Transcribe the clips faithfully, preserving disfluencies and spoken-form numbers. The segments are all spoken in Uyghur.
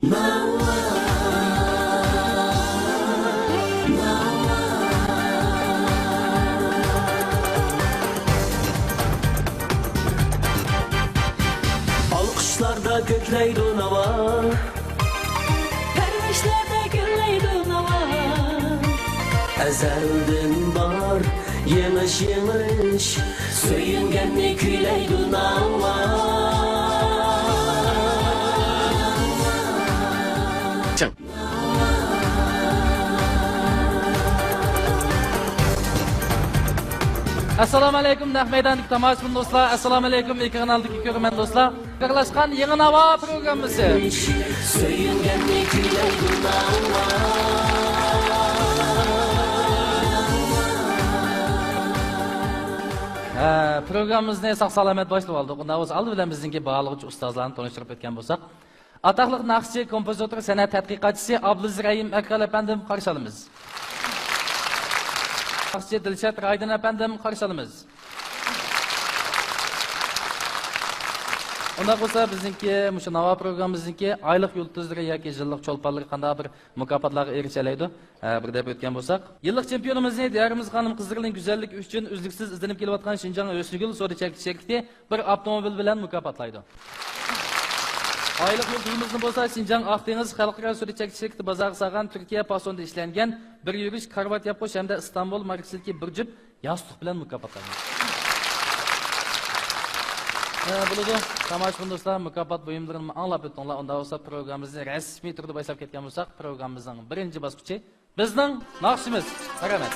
ناۋا، ناۋا. ئالقىشلاردا كۆكلەيدۇ ناۋا. پەرۋىشلەردە گۈللەيدۇ ناۋا. ئەزەلدىن بار يېڭىش، يېڭىلىش، سۆيۈنگەننى كۈيلەيدۇ ناۋا. ئەسسالامۇ ئەلەيكۇم، نەق مەيداندىكى تاماشىبىن دوستلار، ئەسسالامۇ ئەلەيكۇم، ئېكران ئالدىدىكى كۆرۈرمەن دوستلار. خەيرلاشقان يېڭى ناۋا پروگراممىسى. سۆيۈنگەننى كۈيلەيدۇ ناۋا. ھە، پروگراممىمىزنى ساق-سالامەت باشلىۋالدۇق. ئۇنداق بولسا، ئالدى بىلەن بىزنىڭكى باھالىغۇچى ئۇستازلارنى تونۇشتۇرۇپ ئۆتكەن بولساق، ئاتاقلىق ناخشىچى، كومپوزىتور، سەنئەت تەتقىقاتچىسى ئابلىز رەھىم ئەكرەل ئەپەندىم، قارشى ئالىمىز. ناخشىچى دىلشات رايدىن ئەپەندىم، قارشى ئالىمىز. ئۇنداق بولسا، بىزنىڭكى مۇشۇ ناۋا پروگراممىمىزنىڭكى ئايلىق يۇلتۇزلىرى ياكى يىللىق چولپانلىرى قانداق بىر مۇكاپاتلارغا ئېرىشەلەيدۇ؟ ھە، بىر دەپ ئۆتكەن بولساق، يىللىق چېمپىيونىمىزنى دىيارىمىز خانىم-قىزلىرىنىڭ گۈزەللىكى ئۈچۈن ئۈزلۈكسىز ئىزدىنىپ كېلىۋاتقان شىنجاڭ ھۆسنىگۈل سودا چەكلىك شىركىتى بىر ئاپتوموبىل بىلەن مۇكاپاتلايدۇ. ئايلىق يۇلتۇزىمىزنى بولسا شىنجاڭ ئاق دېڭىز خەلقئارا سودا چەكلىك شىركىتى بازارغا سالغان تۈركىيە پاسونىدا ئىشلەنگەن بىر يۈرۈش كارىۋات ياپقۇچ ھەمدە ئىستانبۇل ماركىسىدىكى بىر جۈپ ياستۇق بىلەن مۇكاپاتلايمىز. ھە، بولىدۇ. تاماشىبىن دوستلار، مۇكاپات بۇيۇملىرىنى ئاڭلاپ ئۆتتۈڭلار. ئۇنداق بولسا، پروگراممىمىزنى رەسمىي تۈردە باشلاپ كەتكەن بولساق، پروگراممىمىزنىڭ بىرىنچى باسقۇچى بىزنىڭ ناخشىمىز. مەرھەمەت.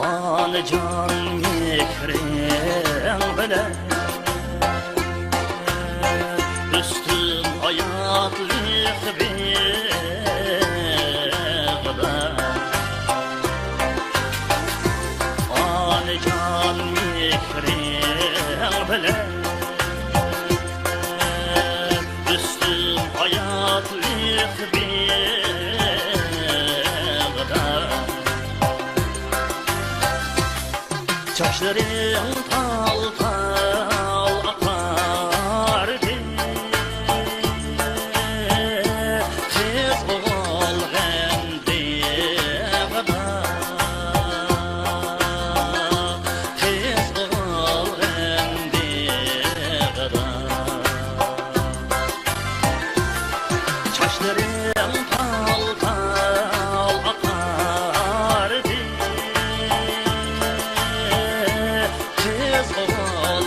ئانىجان مېھرىڭ بىلەن ئۆستۈم ھاياتلىق بېغىدا. ئانىجان مېھرىڭ بىلەن ئۆستۈم ھاياتلىق بېغىدا. چاچلىرىڭ تال-تال ئاقاردى، قىز ئوغۇل غەم بېغىدا، قىز ئوغۇل غەم بېغىدا. چاچلىرىڭ تال-تال ئاقاردى، قىز ئوغۇل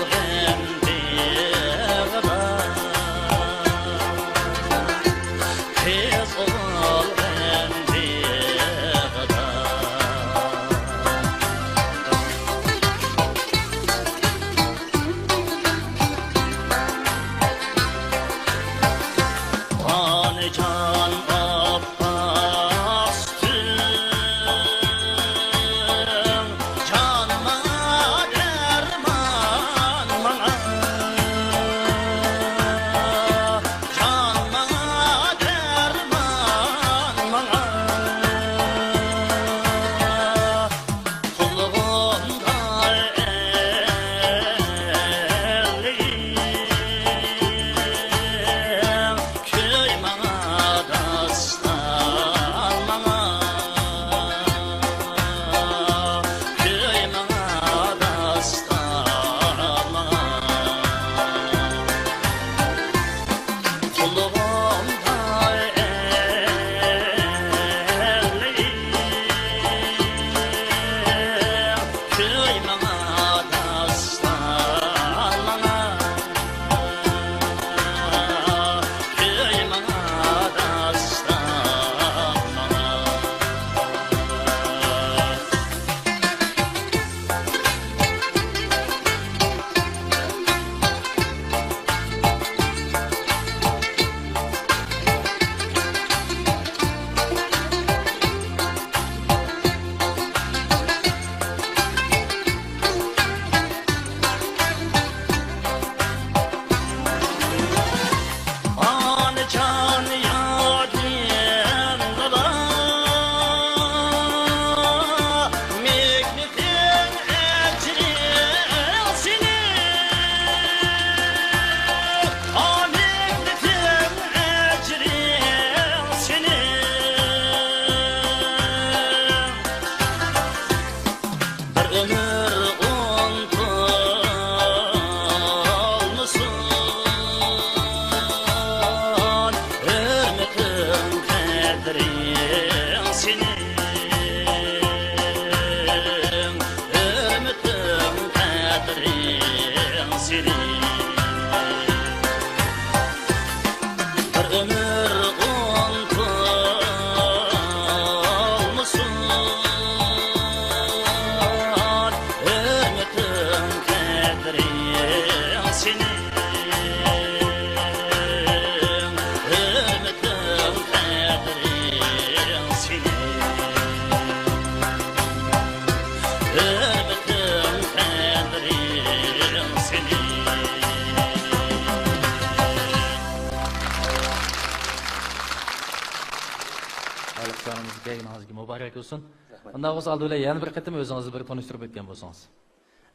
جانىڭىزغا، كەلگىنىڭىزگە مۇبارەك بولسۇن. رەھمەت. ئۇنداق بولسا، ئالدى بىلەن يەنە بىر قېتىم ئۆزىڭىزنى بىر تونۇشتۇرۇپ ئۆتكەن بولسىڭىز.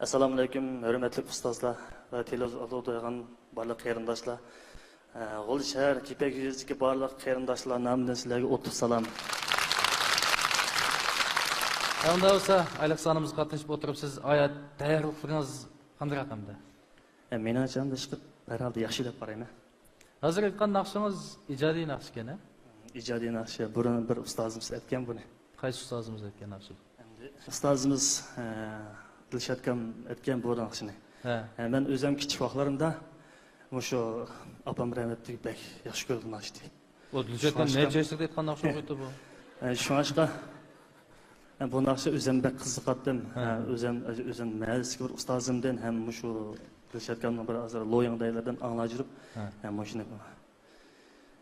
ئەسسالامۇئەلەيكۇم، ھۆرمەتلىك ئۇستازلار ۋە تېلېۋىزور ئالدىدا ئولتۇرغان بارلىق قېرىنداشلار. ئە، غۇلجا شەھەر كېپەك يېزىسىدىكى بارلىق قېرىنداشلار نامىدىن سىلەرگە ئوتتۇز سالام. ئەمدى بولسا، ئايلىق سانىمىزغا قاتنىشىپ ئولتۇرۇپسىز. ئايا، تەييارلىقلىرىڭىز قانداق ئەمدى؟ ئە، مېنىڭچە ئەمدى ئىشقىلىپ ھەر ھالدا ياخشى دەپ قارايمەن. ھازىر ئېيتقان ناخشىڭىز ئىجادىي ناخشىكەن، ھە؟ ئىجادىي ناخشا بۇرۇن بىر ئۇستازىمىز ئېيتكەن بۇنى. قايسى ئۇستازىمىز ئېيتكەن ناخشا؟ ئەمدى ئۇستازىمىز، ئە، دىلشاتكام ئېيتكەن بۇ ناخشىنى. ھە. ئە، مەن ئۆزۈم كىچىك ۋاقىتلىرىمدا مۇشۇ ئاپام رەھمەتلىك بەك ياخشى كۆرىدۇ ناخشىنى. ئۇ دىلشاتكام شۇڭلاشقا نەچچە ياشلىقتا ئېيتقان ناخشا ئوخشايدۇ بۇ. ئە، شۇڭلاشقا، ئە، بۇ ناخشا ئۆزۈم بەك قىزىقاتتىم. ھە. ئە، ئۆزۈم، ئۆزۈم مەھەللىسىدىكى بىر ئۇستازىمدىن ھەم مۇشۇ دىلشاتكامنىڭ بىر ھازىر لويىڭدايلىرىدىن ئاڭلاجۇرۇپ، ھە، ھە، مۇشۇنى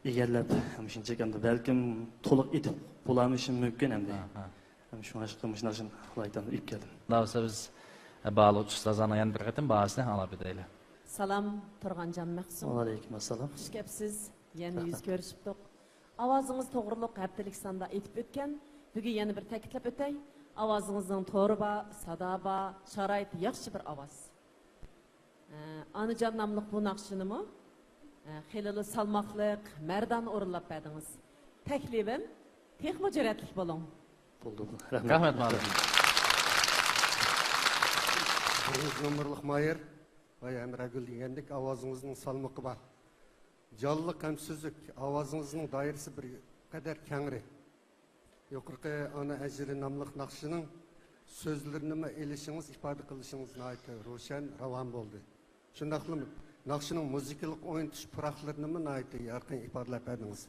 ئىگىلەپ، مۇشۇنچە ئەمدى بەلكىم تولۇق ئېيتىپ بولالمىشىم مۇمكىن ئەمدى. ھە، ھە. ھەم شۇڭلاشقا مۇشۇنداق ئىشنى قىلايتتىم، ئېلىپ كەلدىم. داۋسا بىز، ئە، باھالىق ئۇستازلارنىڭ يەنە بىر قېتىم باھاسىنى ئاڭلاپ ئۆتەيلى. سالام، تۇرغانجان مەخسۇم. ۋەئەلەيكۇم ئەسسالام. خۇش كەپسىز. يەنە يۈز رەھمەت. كۆرۈشۈپتۇق. ئاۋازىڭىز توغرۇلۇق ھەپتىلىك ساندا ئېيتىپ ئۆتكەن. بۈگۈن يەنە بىر تەكىتلەپ ئۆتەي. ئاۋازىڭىزنىڭ تورى بار، سادا بار، شارائىتى ياخشى بىر ئاۋاز. ئە، ئانىجان ناملىق بۇ ناخشىنىمۇ، ئە، خېلىلا سالماقلىق، مەردانە ئورۇنلاپ بەردىڭىز. تەكلىپىم، تېخىمۇ جۈرئەتلىك بولۇڭ. بولدى، رەھمەت. رەھمەت، ماھىر. بىرىنچى نومۇرلۇق ماھىر، ۋاي ھەمراگۈل دېگەندەك ئاۋازىڭىزنىڭ سالمىقى بار. جانلىق ھەم سۈزۈك، ئاۋازىڭىزنىڭ دائىرىسى بىر قەدەر كەڭرى. يۇقىرىقى ئانا ئەجرى ناملىق ناخشىنىڭ سۆزلىرىنىمۇ ئېلىشىڭىز، ئىپادە قىلىشىڭىز ناھايىتى روشەن، راۋان بولدى. شۇنداقلا ناخشىنىڭ مۇزىكىلىق ئوينىتىش پۇراقلىرىنىمۇ ناھايىتى يارقىن ئىپادىلەپ بەردىڭىز.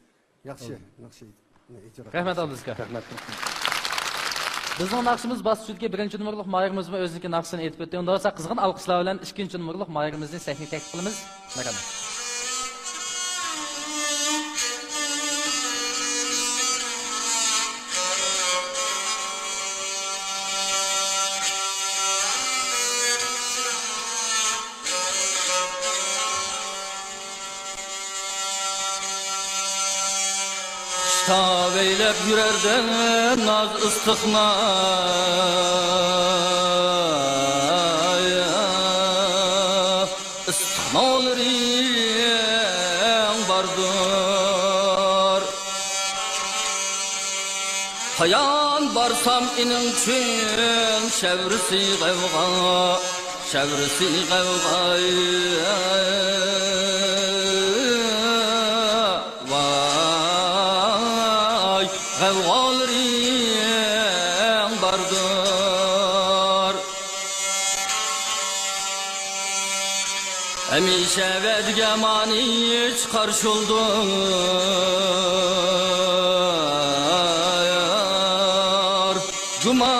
ياخشى، بولدى. ناخشىنى ئىجرا قىلىڭ. رەھمەت، ئابدۇلىز ئاكا. رەھمەت. بىزنىڭ ناخشىمىز باسقۇچىدىكى بىرىنچى نومۇرلۇق ماھىرىمىزمۇ ئۆزىنىڭكى ناخشىسىنى ئېيتىپ ئۆتتى. ئۇنداق بولسا، قىزغىن ئالقىشلار بىلەن ئىككىنچى نومۇرلۇق ماھىرىمىزنى سەھنىگە تەكلىپ قىلىمىز. مەرھەمەت. كىتابەيلەپ يۈرەردىن ناز ئىستىغنا، ئىستىغنالىرىڭ باردۇر. قايان بارسام ئېنىڭ ئۈچۈن شەۋرىسى غەۋغا، شەۋرىسى غەۋغا. ۋاي، غەۋغالىرىڭ باردۇر. ھەمىشە ۋەدىگە مانى چىقار شۇلدۇر گۇمانىم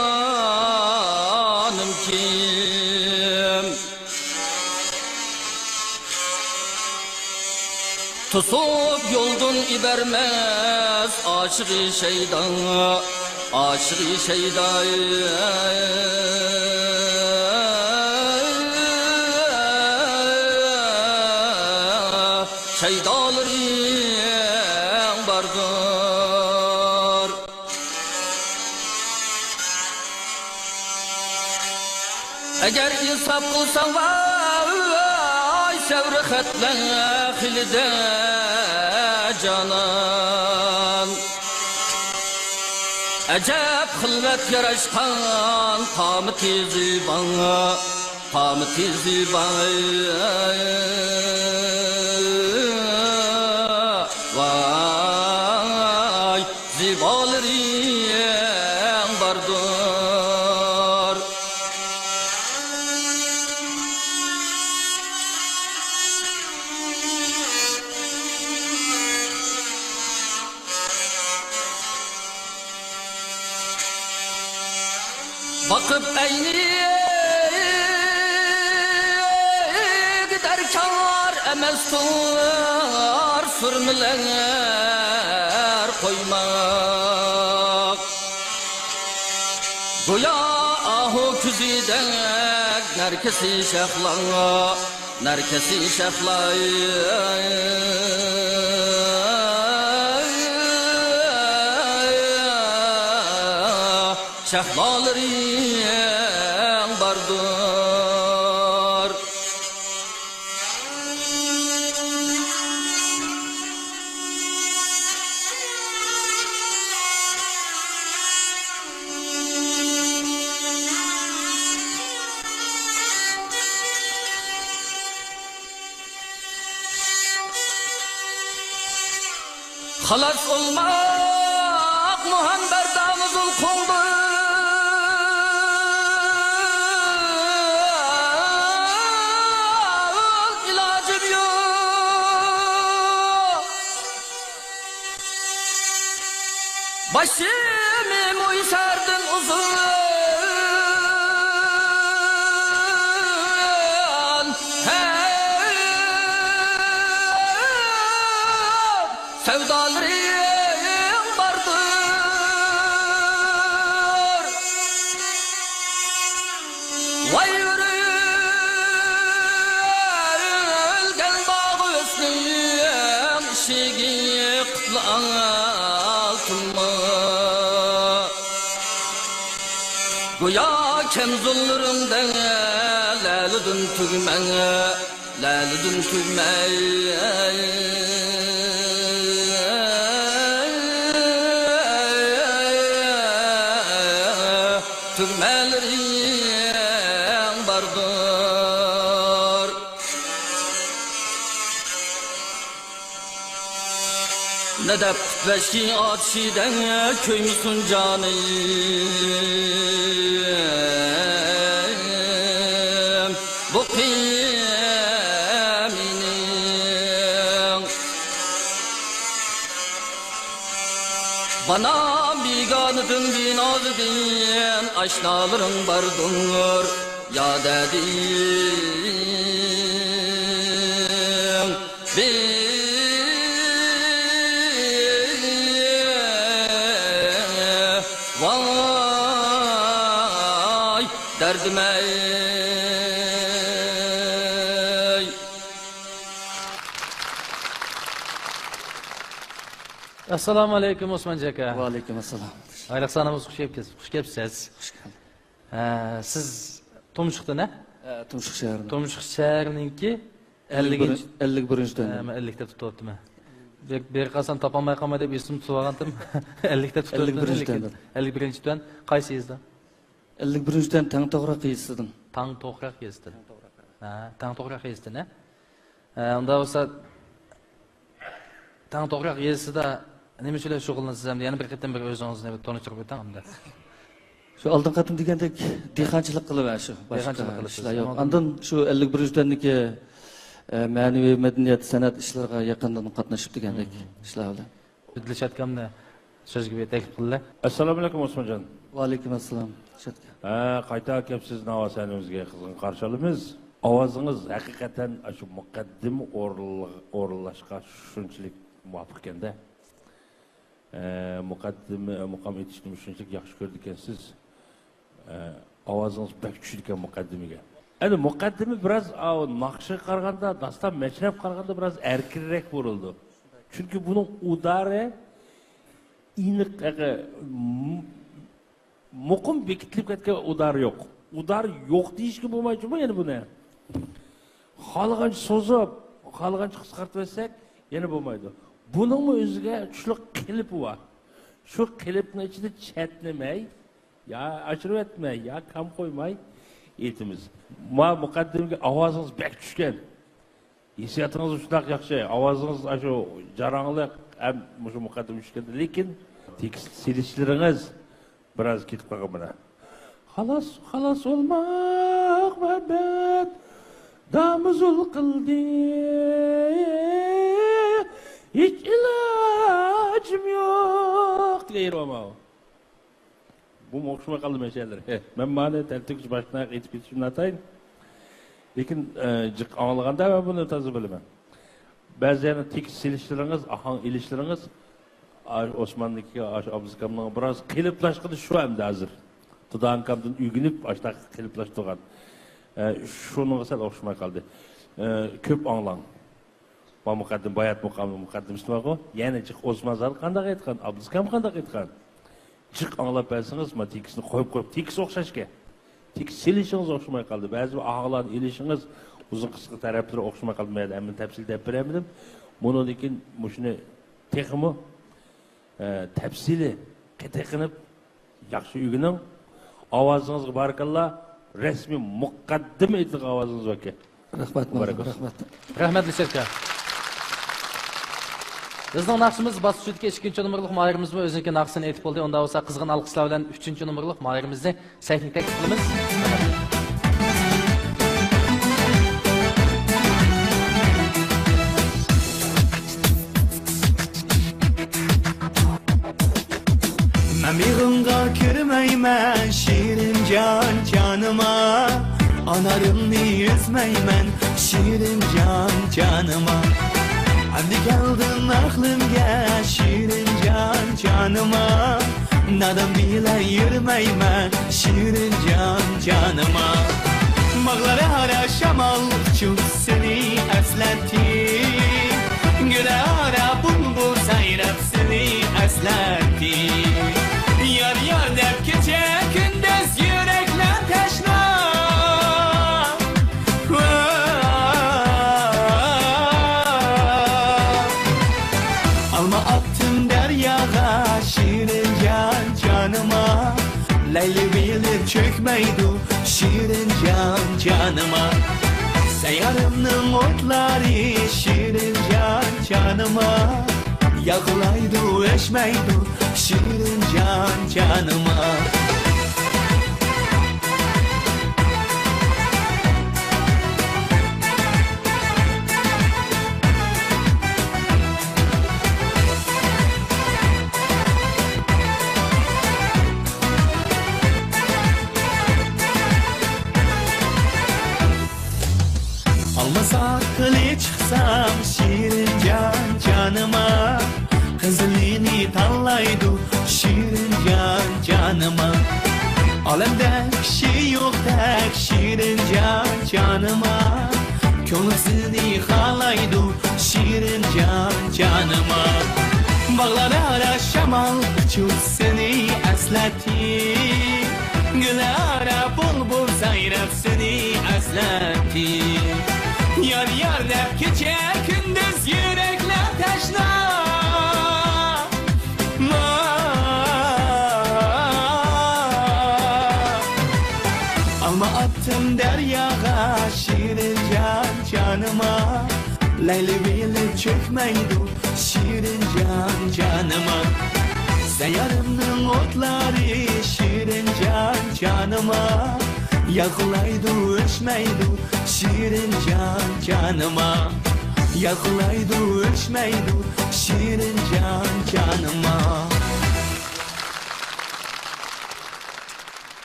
كىم؟ توسۇپ يولدىن ئىبەرمەس ئاشىقى شەيدا، ئاشىقى شەيدا. شەيدالىرىڭ باردۇر. ئەگەر ئىنساپ قىلساڭ، ۋاي، سەۋر خەتلەر خىلىدە جانان. ئەجەب خىلۋەت ياراشقان قامىتى زىباڭ، قامىتى زىباڭ. ۋاي، زىبالىرىڭ باردۇر. باقىپ ئەينىگە دەركار ئەمەستۇر سۈرمىلەر قويماق. گويا ئاھۇ كۆزىدەك نەركىسى شەخلەڭ، نەركىسى شەخلەي. شەھلالىرىڭ باردۇر. خالاس ئولماق مۇھەممەت داڭزۇل قوڭدۇر ئىلاجىم يوق. باشىمى مۇيسەردىن ئۇزۇن، ھەي، سەۋدالىرىڭ باردۇر. ۋاي ئۆرۈلگەن باغ ھۆسنىڭ ئىشىكى قۇتلۇق ئالتۇنمۇ؟ گويا كەمزۇللىرىڭدەك لەلىدىن تۈگمەي، لەلىدىن تۈگمەي، تۈگمەلىرىڭ باردۇر. نەدەپ ۋەھشىي ئاتىشىدەك كۆيمىسۇن جانىم، بۇ قىيا مېنىڭ. بانا بىگانىدىن، بىنازىدىن ئاشنالىرىڭ باردۇر، يا دەدىم. ۋاي دەردىم-ئەي. ئەسسالامۇ ئەلەيكۇم، ئوسمانجان ئاكا. ۋەئەلەيكۇم ئەسسالام. ھايلىق سانىمىز، خۇش كەپ-، خۇش كەپسىز. خۇش كەلدىڭ. ھە، سىز تۇمشۇقتىن، ھە؟ ھە، تۇمشۇق شەھىرىدىن. تۇمشۇق شەھىرىنىڭكى ئەللىك بىرىنچى، ئەللىك بىرىنچى تۈەن. ھە، مەن ئەللىكتە تۇتۇۋاتىمەن. بىر، بىر قاسام تاپالماي قالماي دەپ ئېسىمدە تۇتۇۋالغانتىم. ئەللىكتە تۇتۇۋاتىمەن، ئەللىك بىرىنچى لېكىن تۈەندىن. ئەللىك بىرىنچى تۈەن. قايسى يېزىدا؟ ئەللىك بىرىنچى تۈەن تەڭتوغراق يېزىسىدىن. تەڭتوغراق يېزىسىدىن. ھە، تەڭتوغراق يېزىسىدىن، ھە؟ ھە، ئۇنداق بولسا، تەڭتوغراق يېزىسىدا نېمە ئىش بىلەن شۇغۇللىنىسىز ئەمدى؟ يەنە بىر قېتىم بىر ئۆزىڭىزنى بىر تونۇشتۇرۇپ ئۆتۈڭ ئەمدى. شۇ ئالدىنقى قېتىم دېگەندەك دېھقانچىلىق قىلىۋەر شۇ. باشقا دېھقانچىلىق قىلىسىز. ئىشلار يوق. ئاندىن شۇ ئەللىك بىرىنچى تۈەندىكى، ئە، مەنىۋى مەدەنىيەت، سەنئەت ئىشلىرىغا يېقىندىن قاتنىشىپ دېگەندەك ئىشلار بىلەن. ئابدۇللا شادكامنى سۆزگە بىر تەكلىپ قىلىلى. ئەسسالامۇئەلەيكۇم، ئوسمانجان. ۋەئەلەيكۇم ئەسسالام، شادكام. ھە، قايتا كەپسىز، ناۋا سەھنىمىزگە قىزغىن قارشى ئالىمىز. ئاۋازىڭىز ھەقىقەتەن ئاشۇ مۇقەددىمە ئورۇنلا-، ئورۇنلاشقا شۇنچىلىك مۇۋاپىق ئىكەن-دە. ھە، مۇقەددىمە، مۇقام ئېيتىشنى شۇنچىلىك ياخشى كۆرىدىكەنسىز. ئە، ئاۋازىڭىز بەك چۈشىدىكەن مۇقەددىمىگە. ئەمدى مۇقەددىمە بىراز، ئاۋۇ ناخشىغا قارىغاندا، داستان مەشرەپ قارىغاندا بىراز ئەركىنرەك بولىدۇ. چۈنكى بۇنىڭ ئۇدارى ئېنىق، م-، مۇقىم بېكىتىلىپ كەتكەن ئۇدار يوق. ئۇدار يوق دېيىشكە بولمايدۇ يەنە بۇنى. خالىغانچە سوزۇپ، خالىغانچە قىسقارتىۋەتسەك يەنە بولمايدۇ. بۇنىڭمۇ ئۆزىگە چۈشلۈك قېلىپى بار. شۇ قېلىپنىڭ ئىچىدە چەتنىمەي، يا ئاشۇرۇۋەتمەي، يا كام قويماي ئېيتىمىز. ما مۇقەددىمىگە ئاۋازىڭىز بەك چۈشكەن. ھېسسىياتىڭىز شۇنداق ياخشى، ئاۋازىڭىز ئاشۇ جاراڭلىق ھەم مۇشۇ مۇقەددىمە چۈشكەندە، لېكىن تېكىست سېلىشلىرىڭىز بىراز كېتىپ قالغان مانا. خالاس، خالاس ئولماق مەمەت دامزۇل قىلدى، ھېچ ئىلاجىم يوق دېگەن يېرى بارمۇ؟ بۇمۇ ئوخشىماي قالدى مەشەلەر. مەن مانى تەلتۆكۈس باشتىن ئاياق ئېيتىپ كېتىشىم ناتايىن. لېكىن، ئە، جىق ئاڭلىغاندا مەن بۇنى تازا بىلىمەن. بەزى يەرنى تېكىست سېلىشلىرىڭىز، ئاھاڭ ئېلىشلىرىڭىز، ئا، ئوسماننىڭكىگە، ئاشۇ ئابلىز ئاكامنىڭ بىراز قېلىپلاشقىنى شۇ ئەمدى ھازىر. دۇدان ئاكامدىن ئۆگىنىپ، ئاشۇنداق قېلىپلاشتۇرغان. ئە، شۇنىڭغا سەل ئوخشىماي قالدى. ئە، كۆپ ئاڭلاڭ. ما مۇقەددىم، بايات مۇقامنىڭ مۇقەددىمىسى بارغۇ. يەنە جىق ئوسمان زادى قانداق ئېيتقان، ئابلىز ئاكام قانداق ئېيتقان. جىق ئاڭلاپ بەرسىڭىز، مانا تېكىستنى قويۇپ قويۇپ، تېكىست ئوخشاشكەن. تېكىست سېلىشىڭىز ئوخشىماي قالدى. بەزى بىر ئاھاڭلارنى ئېلىشىڭىز، ئۇزۇن قىسقا تەرەپلىرى ئوخشىماي قالدى. مەن ھەممىنى تەپسىلىي دەپ بېرەلمىدىم. بۇنىڭدىن كېيىن مۇشۇنى تېخىمۇ، ئە، تەپسىلىي قېتىقىنىپ ياخشى ئۆگىنىڭ. ئاۋازىڭىزغا بارىكاللا. رەسمىي مۇقەددىمە ئېيتىدىغان ئاۋازىڭىز باركەن. رەھمەت، مۇبارەك بولسۇن. رەھمەت. رەھمەت، لىسېركا. بىزنىڭ ناخشىمىز باسقۇچىدىكى ئىككىنچى نومۇرلۇق ماھىرىمىزمۇ ئۆزىنىڭكى ناخشىسىنى ئېيتىپ بولدى. ئۇنداق بولسا، قىزغىن ئالقىشلار بىلەن ئۈچىنچى نومۇرلۇق ماھىرىمىزنى سەھنىگە تەكلىپ قىلىمىز. مەن مېغىڭغا كىرمەيمەن، شېرىنجان جانىما. ئانارىڭنى ئۈزمەيمەن، شېرىنجان جانىما. ئەمدى كەلدىم ئەقلىمگە، شېرىنجان جانىما. نادان بىلەن يۈرمەيمەن، شېرىنجان جانىما. باغلار ئارا شامال ئۇچۇپ سېنى ئەسلەتتى. گۈللەر ئارا بۇلبۇل سايراپ سېنى ئەسلەتتى. يار، يار دەپ كېچە كۈندۈز يۈرەكلەر تەشنا. ئالما ئاتتىم دەرياغا، شېرىنجان جانىما. لەيلى بىلىپ چۆكمەيدۇ، شېرىنجان جانىما. سەييارەمنىڭ ئوتلىرى، شېرىنجان جانىما. ياقلايدۇ، ئۆچمەيدۇ، شېرىنجان جانىما. ئالما ساقىلى چىقسام، شېرىنجان جانىما. قىزىلىنى تاللايدۇ، شېرىنجان جانىما. ئالەمدە كىشى يوقتەك، شېرىنجان جانىما. كۆڭلۈم سېنى خالايدۇ، شېرىنجان جانىما. باغلار ئارا شامال ئۇچۇپ سېنى ئەسلەتتى. گۈللەر ئارا بۇلبۇل سايراپ سېنى ئەسلەتتى. يار، يار دەپ كېچە كۈندۈز يۈرەكلەر تەشنا. ئالما ئاتتىم دەرياغا، شېرىنجان جانىما. لەيلى بىلىپ چۆكمەيدۇ، شېرىنجان جانىما. سەييارەمنىڭ ئوتلىرى، شېرىنجان جانىما. ياقلايدۇ، ئۆچمەيدۇ، شېرىنجان جانىما. ياقلايدۇ، ئۆچمەيدۇ، شېرىنجان جانىما.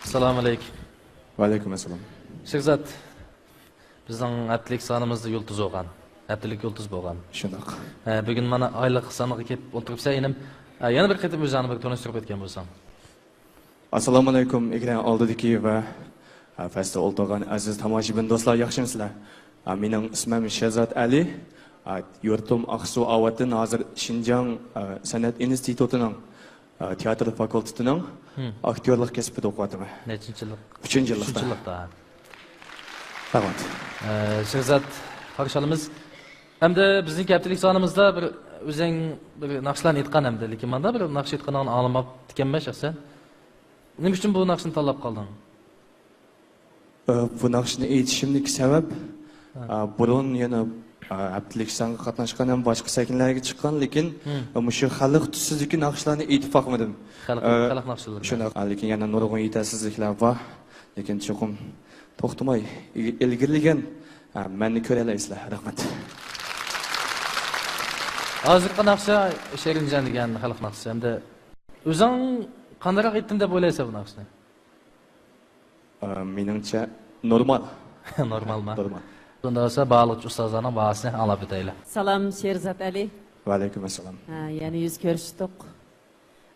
ئەسسالامۇ ئەلەيكۇم. ۋەئەلەيكۇم ئەسسالام. شېھزاد، بىزنىڭ ھەپتىلىك سانىمىزدا يۇلتۇز بولغان. ھەپتىلىك يۇلتۇز بولغان. شۇنداق. ھە، بۈگۈن مانا ئايلىق سانغا كېلىپ ئولتۇرۇپسەن، ئىنىم. ھە، يەنە بىر قېتىم ئۆزۈڭنى بىر تونۇشتۇرۇپ ئۆتكەن بولساڭ. ئەسسالامۇ ئەلەيكۇم، ئېكران ئالدىدىكى ۋە، ھە، پەستە ئولتۇرغان ئەزىز تاماشىبىن دوستلار، ياخشىمۇسىلەر؟ ھە، مېنىڭ ئىسمىم شېھزاد ئەلى. ھە، يۇرتۇم ئاقسۇ ئاۋاتتىن، ھازىر شىنجاڭ، ھە، سەنئەت ئىنستىتۇتىنىڭ، ھە، تىياتىر فاكۇلتېتىنىڭ، ھىم، ئاكتيورلۇق كەسپىدە ئوقۇۋاتىمەن. نەچچىنچى يىللىق؟ ئۈچىنچى يىللىقتا. ئۈچىنچى يىللىقتا. رەھمەت. ئە، شېھزاد، قارشى ئالىمىز. ئەمدى بىزنىڭ ھەپتىلىك سانىمىزدا بىر ئۆزۈڭ بىر ناخشىلارنى ئېيتقان ئەمدى، لېكىن ماندا بىر ناخشا ئېيتقىنىڭنى ئاڭلىماپتىكەنمەن شەخسەن. نېمە ئۈچۈن بۇ ناخشىنى تاللاپ قالدىڭ؟ ئە، بۇ ناخشىنى ئېيتىشىمدىكى سەۋەب، ھە، ئە، بۇرۇن يەنە، ئە، ھەپتىلىك سانغا قاتناشقان ھەم باشقا سەھنىلەرگە چىققان، لېكىن، ھىم، ئە، مۇشۇ خەلق تۈسىدىكى ناخشىلارنى ئېيتىپ باقمىدىم. خەلق، ئە، خەلق ناخشىلىرىنى. شۇنداق. ئە، لېكىن يەنە نۇرغۇن يېتەرسىزلىكلەر بار. لېكىن چوقۇم توختىماي ئىلگىرىلىگەن، ھە، مەننى كۆرەلەيسىلەر. رەھمەت. ھازىرقى ناخشا شېرىنجان دېگەن خەلق ناخشىسى. ئەمدى ئۆزۈڭ قانداقراق ئېيتتىم دەپ ئويلايسەن بۇ ناخشىنى؟ ئە، مېنىڭچە نورمال. نورمالما؟ نورمال. شۇنداق بولسا، بارلىق ئۇستازلارنىڭ باھاسىنى ئاڭلاپ ئۆتەيلى. سالام، شېرزات ئەلى. ۋەئەلەيكۇم ئەسسالام. ھە، يەنە يۈز كۆرۈشتۇق.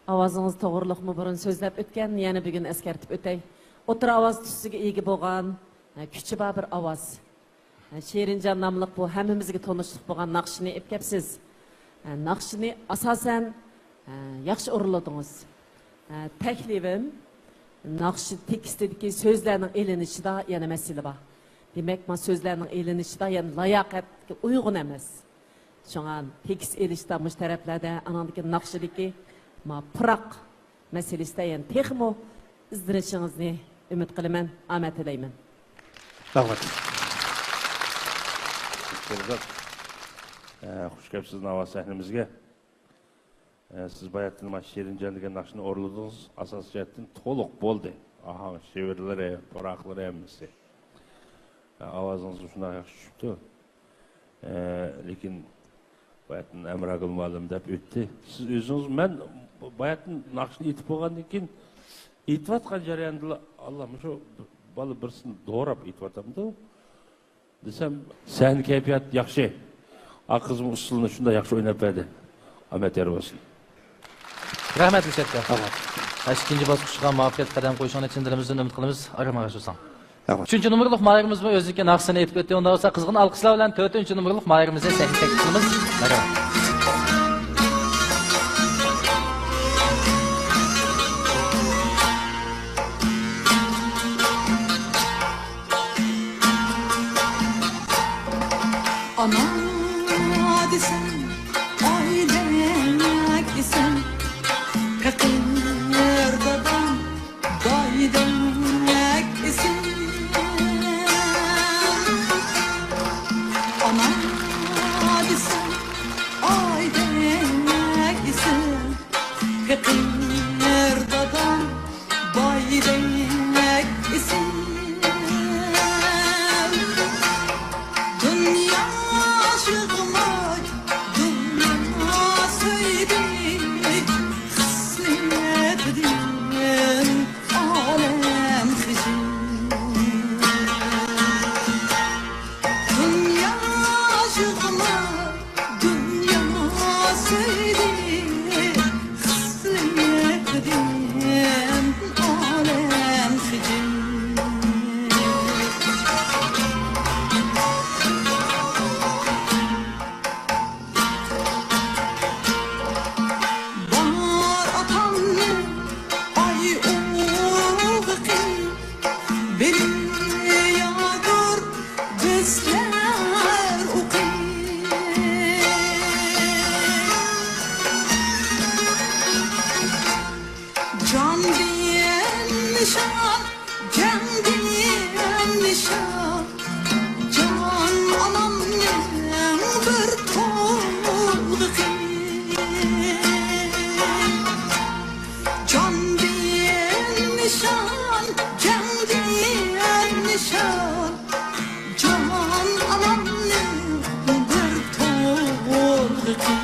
ئاۋازىڭىز توغرۇلۇقمۇ بۇرۇن سۆزلەپ ئۆتكەن، يەنە بۈگۈن ئەسكەرتىپ ئۆتەي. ئوتتۇرا ئاۋاز تۈسىگە ئىگە بولغان، ھە، كۈچى بار بىر ئاۋاز. ھە، شېرىنجان ناملىق بۇ ھەممىمىزگە تونۇشلۇق بولغان ناخشىنى ئېلىپ كەپسىز. ھە، ناخشىنى ئاساسەن، ھە، ياخشى ئورۇنلىدىڭىز. ئە، تەكلىپىم، ناخشا تېكىستىدىكى سۆزلەرنىڭ ئېلىنىشىدا يەنە مەسىلە بار. دېمەك، ما سۆزلەرنىڭ ئېلىنىشىدا يەنە لاياقەتكە ئۇيغۇن ئەمەس. شۇڭا تېكىست ئېلىشتا مۇشۇ تەرەپلەردە، ئاناندىكى ناخشىدىكى ما پۇراق مەسىلىسىدە يەنە تېخىمۇ ئىزدىنىشىڭىزنى ئۈمىد قىلىمەن. ئامەت تىلەيمەن. رەھمەت. ئە، خۇش كەپسىز ناۋا سەھنىمىزگە. ئە، سىز باياتىن مانا شېرىنجان دېگەن ناخشىنى ئورۇنلىدىڭىز. ئاساسىي جەھەتتىن تولۇق بولدى. ئاھاڭ، شېۋىرلىرى، پۇراقلىرى ھەممىسى. ئە، ئاۋازىڭىزمۇ شۇنداق ياخشى چىقىپتۇ. ئە، لېكىن باياتىن ئەمراگۈل مۇئەللىم دەپ ئۆتتى. سىز ئۆزىڭىز، مەن باياتىن ناخشىنى ئېيتىپ بولغاندىن كېيىن، ئېيتىۋاتقان جەرياندىلا، ئاللا، مۇشۇ بالا بىرسىنى دوراپ ئېيتىۋاتامدۇ دېسەم، سەھنە كەيپىياتى ياخشى. ئا قىزمۇ ئۇسسۇلنى شۇنداق ياخشى ئويناپ بەردى. ئامەت يار بولسۇن. رەھمەت، گۈلشەھەر ئاكا. ئىككىنچى باسقۇچقا مۇۋەپپەقىيەتلىك قەدەم قويۇشۇڭنى چىن دىلىمىزدىن ئۈمىد قىلىمىز. ئارام ئاغا سوساڭ. رەھمەت. ئۈچىنچى نومۇرلۇق ماھىرىمىزمۇ ئۆزىنىڭكى ناخشىسىنى ئېيتىپ ئۆتتى. ئۇنداق بولسا، قىزغىن ئالقىشلار بىلەن تۆتىنچى نومۇرلۇق ماھىرىمىزنى سەھنىگە تەكلىپ قىلىمىز. مەرھەبا. ئانا دېسەم، ئايدەك ئېسىل، پېقىر دادام، بايدەك ئېسىل. ئانا دېسەم، ئايدەك ئېسىل، پېقىر دادام، بايدەك ئېسىل. دۇنيا يىغلاي، دۇنيا سۆيدى، خىسلەتتىن ئالەم خىجىل. دۇنيا يىغلاي، دۇنيا سۆيدى، خىسلەتتىن ئالەم خىجىل. بار ئاتامنىڭ ئاي ئوغىقى، بىلىم ياغدۇر بىزلەر ئوقۇپ. جان دېگەن نىشان، جان دېگەن نىشان، جان ئانامنىڭ بىر تولغىقى. جان دېگەن نىشان، جان دېگەن نىشان، جان ئانامنىڭ بىر تولغىقى.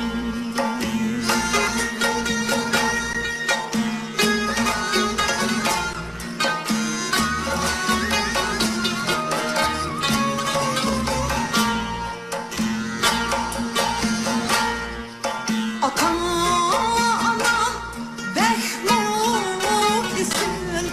ئاتا-ئانام بەكمۇ ئېسىل،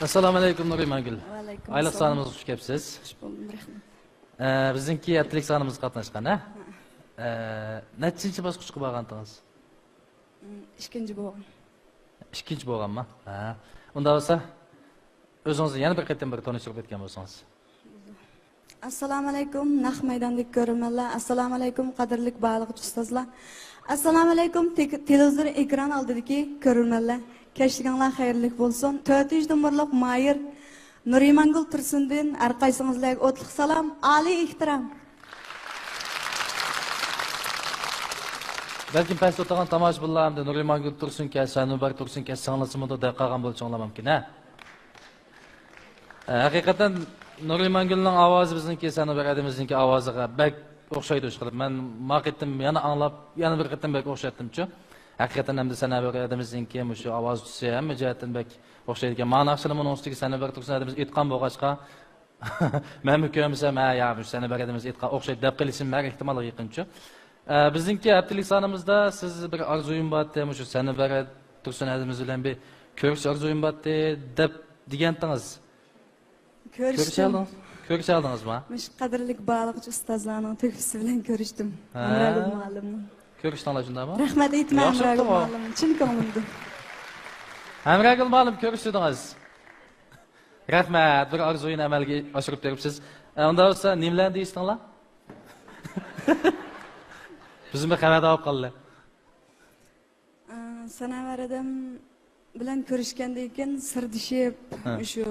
ئەسسالامۇئەلەيكۇم، نۇرىمانگۈل. ۋەئەلەيكۇم ئايلىق ئەسسالام. سانىمىزغا خۇش كەپسىز. خۇش بولدۇم، رەھمەت. ئە، بىزنىڭكى ھەپتىلىك سانىمىزغا قاتناشقان، ھە؟ ھە. ئە، نەچچىنچى باسقۇچقا بارغانتىڭىز؟ ئىككىنچى بولغان. ئىككىنچى بولغانما؟ ھە. ئۇنداق بولسا، ئۆزىڭىزنى يەنە بىر قېتىم بىر تونۇشتۇرۇپ ئۆتكەن بولسىڭىز. ئەسسالامۇئەلەيكۇم، نەق مەيداندىكى كۆرۈرمەنلەر. ئەسسالامۇئەلەيكۇم، قەدىرلىك بارلىق ئۇستازلار. ئەسسالامۇئەلەيكۇم، تېك-، تېلېۋىزور ئېكران ئالدىدىكى كۆرۈرمەنلەر. كەچلىكىڭلار خەيرلىك بولسۇن. تۆتىنچى نومۇرلۇق ماھىر نۇرىمانگۈل تۇرسۇندىن ھەر قايسىڭىزلارغا ئوتلۇق سالام، ئالىي ئېھتىرام. بەلكىم پەستە ئولتۇرغان تاماشىبىنلار ئەمدى نۇرىمانگۈل تۇرسۇن كەلسە، سەنۇبەر تۇرسۇن كەلسە، ساڭلىسىمىدۇ دەپ قالغان بولۇشۇڭلار مۇمكىن، ھە؟ ئە، ھەقىقەتەن نۇرىمانگۈلنىڭ ئاۋازى بىزنىڭكى سەنۇبەر ھەدىمىزنىڭكى ئاۋازىغا بەك ئوخشايدۇ ئىشقىلىپ. مەن ما قېتىم يەنە ئاڭلاپ، يەنە بىر قېتىم بەك ئوخشاتتىمچۇ. ھەقىقەتەن ئەمدى سەنۇبەر ھەدىمىزنىڭكى مۇشۇ ئاۋاز تۈسى ھەممە جەھەتتىن بەك ئوخشايدىكەن. مانا ناخشىلىرىمۇ ئۇنىڭ ئۈستىگە سەنۇبەر تۇرسۇن ھەدىمىز ئېيتقان بولغاچقا، مەنمۇ كۆرمىسەم، ھە، يا، مۇشۇ سەنۇبەر ھەدىمىز ئېيتقان ئوخشايدۇ دەپ قېلىشىم ھەر ئېھتىمالغا يېقىنچۇ. ئە، بىزنىڭكى ھەپتىلىك سانىمىزدا سىز بىر ئارزۇيۇم بارتى، مۇشۇ سەنۇبەر تۇرسۇن ھەدىمىز بىلەن بىر كۆرۈش ئارزۇيۇم بارتى دەپ دېگەنتىڭىز. كۆرۈشتۈم. كۆرۈشەلدىڭىز؟ كۆرۈشەلدىڭىزما؟ مۇشۇ قەدىرلىك بارلىقچە ئۇستازلارنىڭ تۆھپىسى بىلەن كۆرۈشتۈم. ھە. ھەمراگۈل مۇئەللىمنىڭ. كۆرۈشتۈڭلار شۇنداقمۇ؟ رەھمەت ئېيتىمەن ياخشى ھەمراگۈل بوپتۇغۇ. مۇئەللىم، چىن كۆڭلۈمدىن. ھەمراگۈل مۇئەللىم، كۆرۈشتۈردىڭىز. رەھمەت، بىر ئارزۇينى ئەمەلگە ئاشۇرۇپ بېرىپسىز. ئە، ئۇنداق بولسا نېمىلەرنى دېيىشتىڭلار؟ بىزمۇ خەۋەردار بولۇپ قالدى. ئە، سەنەۋەر ھەدەم بىلەن كۆرۈشكەندىن كېيىن سىردىشىپ، ھە. شۇ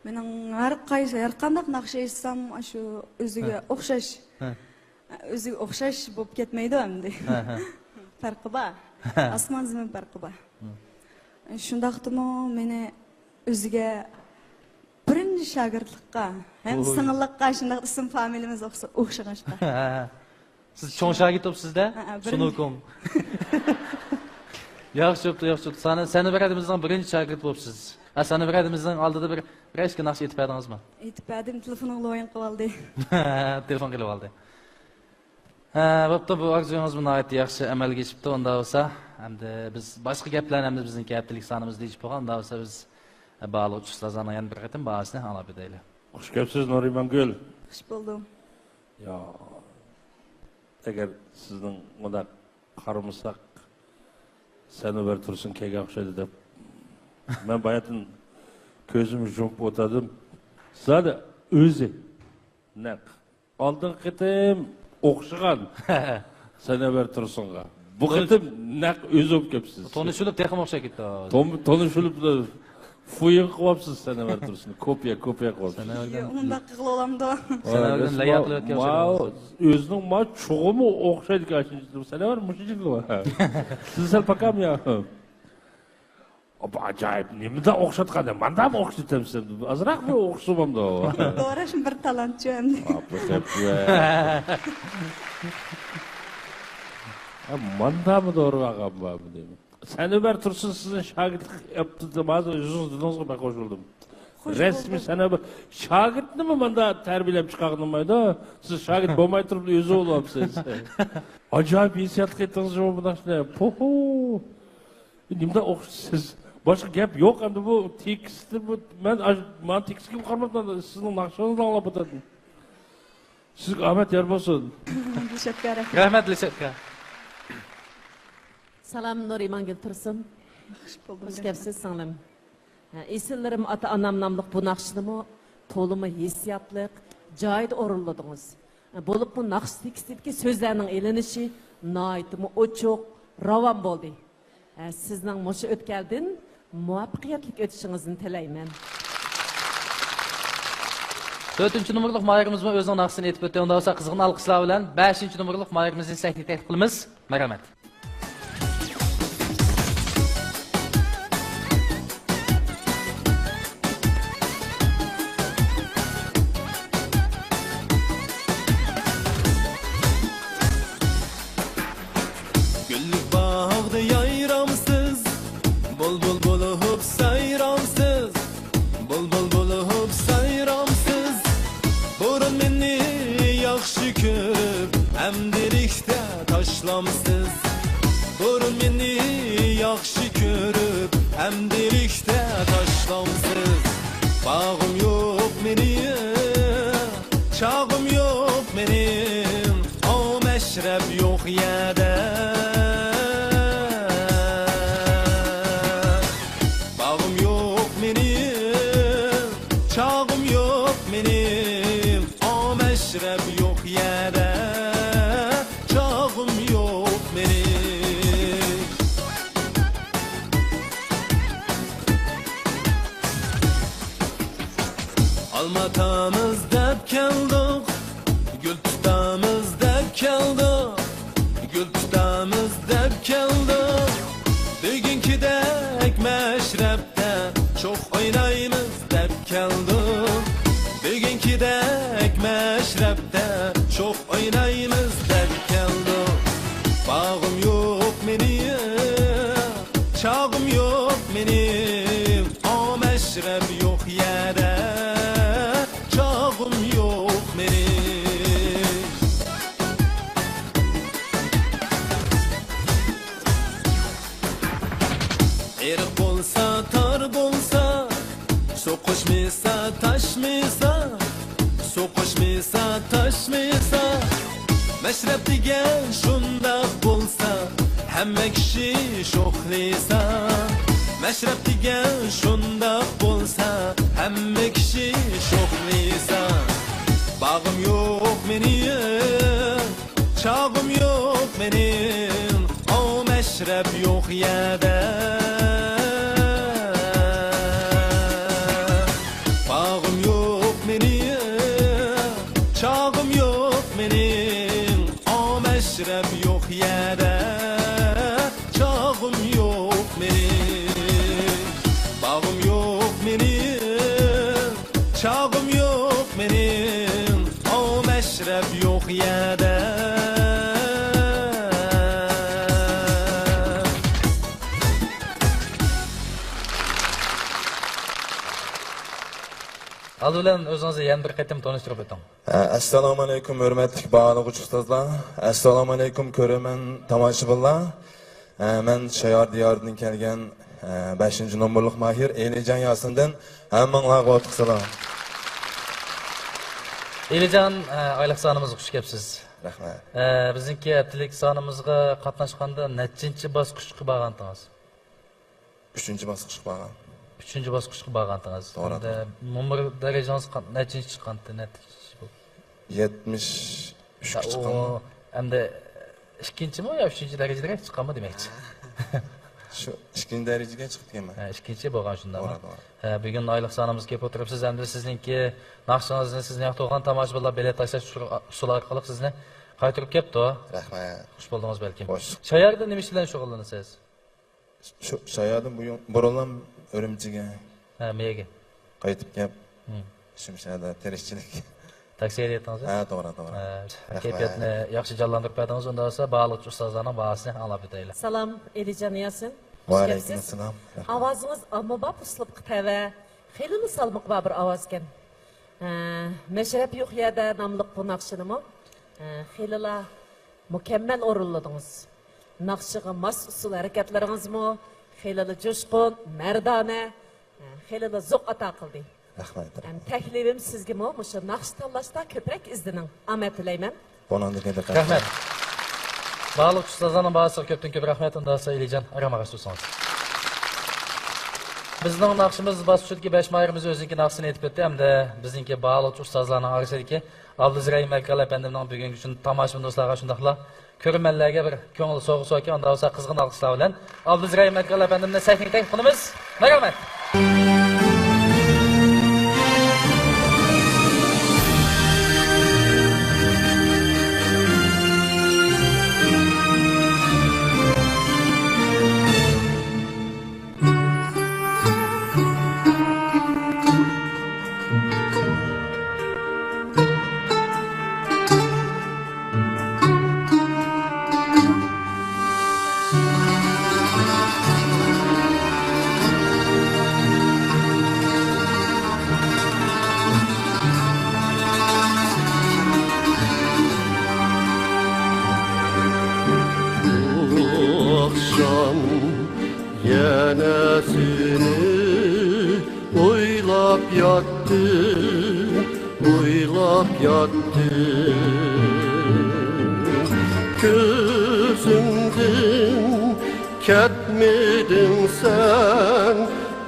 مېنىڭ ھەر قايسى، ھەر قانداق ناخشا ئېيتسام، شۇ ئۆزىگە ھە. ئوخشاش. ھە. ئۆزىگە ئوخشاش بولۇپ كەتمەيدۇ ئەمدى. ھە، ھە. پەرقى بار. ھە. ئاسمان زېمىن پەرقى بار. ھە. شۇنداقتىمۇ مېنى ئۆزىگە بىرىنچى شاگىرتلىققا ھەم ئوي. سىڭىللىققا شۇنداق ئىسىم فامىلىمىز ئوخشا-، ئوخشىغاچقا. ھە، ھە. سىز چوڭ شاگىرت بوپسىز-دە، ھە، ھە، بىرىنچى. سۇنۇكۇڭ. ياخشى بوپتۇ، ياخشى بوپتۇ. سەنە-، سەنەۋەر ھەدىمىزنىڭ بىرىنچى شاگىرتى بوپسىز. ھە، سەنەۋەر ھەدىمىزنىڭ ئالدىدا بىر، بىر ئىككى ناخشا ئېيتىپ بەردىڭىزمۇ؟ ئېيتىپ بەردىم، تېلېفونۇڭ لويۇن قىلىۋالدى. تېلېفون قىلىۋالدى. ھە، بوپتۇ، بۇ ئارزۇيىڭىزمۇ ناھايىتى ياخشى ئەمەلگە ئېشىپتۇ. ئۇنداق بولسا، ئەمدى بىز باشقا گەپلەرنى ئەمدى بىزنىڭكى ھەپتىلىك سانىمىزدا ئېيتىپ بولغان. ئۇنداق بولسا بىز بارلىق ئۇستازلارنىڭ يەنە بىر قېتىم باھاسىنى ئاڭلاپ ئۆتەيلى. خۇش كەپسىز، نۇرىمانگۈل. خۇش بولدۇم. يا، ئەگەر سىزنىڭ مۇنداق قارىمىساق، سەنۇبەر تۇرسۇن كەلگەن ئوخشايدۇ دەپ، مەن باياتىن كۆزۈمنى يۇمۇپ ئولتۇردۇم. زادى ئۆزى نەق ئالدىنقى قېتىم ئوخشىغان سەنەۋەر تۇرسۇنغا. بۇ تونۇش- قېتىم نەق ئۆزى بولۇپ كەپسىز. تونۇشۇلۇپ تېخىمۇ ئوخشاپ كېتىپتۇ. تون-، تونۇشۇلۇپ فۇيىڭ قىلىۋاپسىز سەنەۋەر تۇرسۇننى. كوپىيە، كوپىيە قىلىۋاپسىز. سەنەۋەردىن ياق، ئۇنداق قىلغىلى بولامدۇ؟ سەنەۋەردىن لەييا قىلىۋەتكەن ئوخشايدۇ. ماۋۇ ئۆزىنىڭ ما چوغىمۇ ئوخشايدىكەن. سەنەۋەر مۇشۇ جىگىتى بار. سىز سەل پاكام يا. ئاجايىپ، نېمىدا ئوخشاتقان؟ ماندامۇ ئوخشىتىمسىز؟ ئازراق بىر ئوخشىسىمامدۇ؟ دوراشمۇ بىر تالانتچۇ ئەمدى. ماندامۇ دورا بارغان بارمۇ دەيمەن. سەنۇبەر تۇرسۇن سىزنى شاگىرتلىق ئەپتۇ، ھازىر ئۆزىڭىز دېدىڭىزغۇ، بەك خۇش بولدۇم. خۇش رەسمىي بولدۇم. سەنۇبەر شاگىرتنىمۇ ماندا تەربىيەلەپ چىقارغىلى بولمايدۇ. سىز شاگىرت بولماي تۇرۇپ ئۆزى بولۇۋاپسىز. ئاجايىپ ھېسسىياتلىق ئېيتتىڭىز جۇمۇ بۇ ناخشىنى. پوھو. نېمىدە ئوخشىتىسىز؟ باشقا گەپ يوق ئەمدى بۇ تېكىستى بۇ. مەن ئاش-، مانا تېكىستكە قارىماپتىمەن، سىزنىڭ ناخشىڭىزنى ئاڭلاپ ئولتۇردۇم. سىزگە ئامەت يار بولسۇن. دىلشاتكا رەھمەت. رەھمەت، دىلشاتكا. سالام، نۇرىمانگۈل تۇرسۇن. خۇش بولدۇم. خۇش كەپسىز، سىڭلىم. ھە، ئېسىللىرىم ئاتا-ئانام ناملىق بۇ ناخشىنىمۇ تولىمۇ ھېسسىياتلىق، جايىدا ئورۇنلىدىڭىز. بولۇپمۇ ناخشا تېكىستىدىكى سۆزلەرنىڭ ئېلىنىشى ناھايىتىمۇ ئوچۇق، راۋان بولدى. ھە، سىزنىڭ مۇشۇ ئۆتكەلدىن مۇۋەپپەقىيەتلىك ئۆتۈشىڭىزنى تىلەيمەن. تۆتىنچى نومۇرلۇق ماھىرىمىزمۇ ئۆزىنىڭ ناخشىسىنى ئېيتىپ ئۆتتى. ئۇنداق بولسا قىزغىن ئالقىشلار بىلەن بەشىنچى نومۇرلۇق ماھىرىمىزنى سەھنىگە تەكلىپ قىلىمىز. مەرھەمەت. گۈللۈك باغدا يايرامسىز، بۇلبۇل بولۇپ سايرامسىز، بۇلبۇل بولۇپ سايرامسىز. بۇرۇن مېنى ياخشى كۆرۈپ، ئەمدىلىكتە تاشلامسىز. بۇرۇن مېنى ياخشى كۆرۈپ، ئەمدىلىكتە تاشلامسىز. باغىم يوق مېنىڭ، چاغىم يوق مېنىڭ، ئاۋۇ مەشرەپ يوق يەردە. باغىم يوق مېنىڭ، چاغىم يوق مېنىڭ، ئاۋۇ مەشرەپ يوق يەردە. چاغىم يوق مېنىڭ. ئالما تۇتىمىز دەپ كەلدۇق، گۈل تۇتىمىز دەپ كەلدۇق، گۈل تۇتىمىز دەپ كەلدۇق. بۈگۈنكىدەك مەشرەپتە شوخ ئوينايمىز دەپ كەلدۇق. بۈگۈنكىدەك مەشرەپتە شوخ ئوينايمىز دەپ كەلدۇق. باغىم يوق مېنىڭ، چاغىم يوق مېنىڭ، ئاۋۇ مەشرەپ يوق يەردە. چاغىم يوق مېنىڭ. ئېرىق بولسا، تار بولسا، سوقۇشمىسا، تاشمىسا، سوقۇشمىسا، تاشمىسا. مەشرەپ دېگەن شۇنداق بولسا، ھەممە كىشى شوخلىسا. مەشرەپ دېگەن شۇنداق بولسا، ھەممە كىشى شوخلىسا. باغىم يوق مېنىڭ، چاغىم يوق مېنىڭ، ئاۋۇ مەشرەپ يوق يەردە. باغىم يوق مېنىڭ، چاغىم يوق مېنىڭ، ئاۋۇ مەشرەپ يوق يەردە. چاغىم يوق مېنىڭ، باغىم يوق مېنىڭ، چاغىم يوق مېنىڭ، ئاۋۇ مەشرەپ يوق يەردە. ئالدى بىلەن ئۆزىڭىزنى يەنە بىر قېتىم تونۇشتۇرۇپ ئۆتۈڭ. ئەسسالامۇئەلەيكۇم، ھۆرمەتلىك باھالىغۇچى ئۇستازلار. ئەسسالامۇئەلەيكۇم، كۆرۈرمەن تاماشىبىنلار. ئە، مەن شايار دىيارىدىن كەلگەن، ئە، بەشىنچى نومۇرلۇق ماھىر ئېلىجان ياسىندىن ھەممىڭلارغا ئوتلۇق سالام. ئېلىجان، ئە، ئايلىق سانىمىزغا خۇش كەپسىز. رەھمەت. ئە، بىزنىڭكى ھەپتىلىك سانىمىزغا قاتناشقاندا نەچچىنچى باسقۇچقا بارغانتىڭىز؟ ئۈچىنچى باسقۇچقا بارغان. ئۈچىنچى باسقۇچقا بارغانتىڭىز. توغرا، ئەمدى توغرا. نومۇر دەرىجىڭىز قان-، نەچچىنچى چىققانتى، نەچچىنچى بولدى؟ يەتمىش ئۈچكە يا، چىققانمۇ؟ ئۇ ئەمدى ئىككىنچىمۇ يا ئۈچىنچى دەرىجىدىرەك چىققانمۇ دېمەكچى؟ شۇ ئىككىنچى دەرىجىگە چىقىپتىكەنمەن. ھە، ئىككىنچى بولغان شۇنداقمۇ؟ توغرا، توغرا. ھە، بۈگۈن ئايلىق سانىمىزغا كېلىپ ئولتۇرۇپسىز، ئەمدى سىزنىڭكى ناخشىڭىزنى سىزنىڭ ياقتۇرغان تاماشىبىنلار بېلەت تاشلاش ئۇسۇلى ئارقىلىق سىزنى قايتۇرۇپ كەپتۇ. رەھمەت. خۇش بولدىڭىز بەلكىم. خوش. شاياردا نېمە ئىش بىلەن شۇغۇللىنىسىز؟ شۇ، شۇ يەردىن بۇيرۇ-، بۇرۇنلا ئۈرۈمچىگە ھە، مېيىگە. قايتىپ كەپ، ھىم. شۇ يەردە تىرىكچىلىك. تاكسى ھەيدەيتتىڭىز؟ ھە، توغرا، توغرا. ھە، رەھمەت. كەيپىياتنى ياخشى جانلاندۇرۇپ بەردىڭىز، ئۇنداق بولسا باھالىغۇچى ئۇستازلارنىڭ باھاسىنى ئاڭلاپ ئۆتەيلى. سالام، ئېلىجان ياسىن. خۇش كەپسىز. ۋەئەلەيكۇمۇسسالام. رەھمەت. ئاۋازىڭىز ئاممىباب ئۇسلۇبقا تەۋە، خېلىلا سالمىقى بار بىر ئاۋاز ئىكەن. ھە، مەشرەپ يوق يەردە ناملىق بۇ ناخشىنىمۇ، ھە، خېلىلا مۇكەممەل ئورۇنلىدىڭىز. ناخشىغا ماس ئۇسسۇل ھەرىكەتلىرىڭىزمۇ خېلىلا جۇشقۇن، مەردانە، خېلىلا زوق ئاتا قىلدى. رەھمەت. ھەم تەكلىپىم سىزگىمۇ مۇشۇ ناخشا تاللاشتا كۆپرەك ئىزدىنىڭ. ئامەت تىلەيمەن. بۇنىڭدىن كېيىن دىققەت. رەھمەت. باھالىغۇچى ئۇستازلارنىڭ باھاسىغا كۆپتىن كۆپ رەھمەت. ئۇنداقسا ئېلىجان، ئارام ئاغاچ تۇرسىڭىز. بىزنىڭ ناخشىمىز باسقۇچىدىكى بەش ماھىرىمىز ئۆزىنىڭكى ناخشىسىنى ئېيتىپ ئۆتتى ھەمدە بىزنىڭكى باھالىغۇچى ئۇستازلارنىڭ ئارىسىدىكى ئابدۇزرەھىم ئەكبەر ئەپەندىمنىڭ بۈگۈنكى كۈن تاماشىبىن دوستلارغا شۇنداقلا كۆرۈرمەنلەرگە بىر كۆڭۈل سوۋغىسى باركەن، ئۇنداق بولسا قىزغىن ئالقىشلار بىلەن ئابدۇزرەھىم ئەكبەر ئەپەندىمنى سەھنىگە تەكلىپ قىلىمىز. مەرھەمەت. ئاخشام يەنە سېنى ئويلاپ ياتتىم، ئويلاپ ياتتىم. كۆزۈمدىن كەتمىدىڭ سەن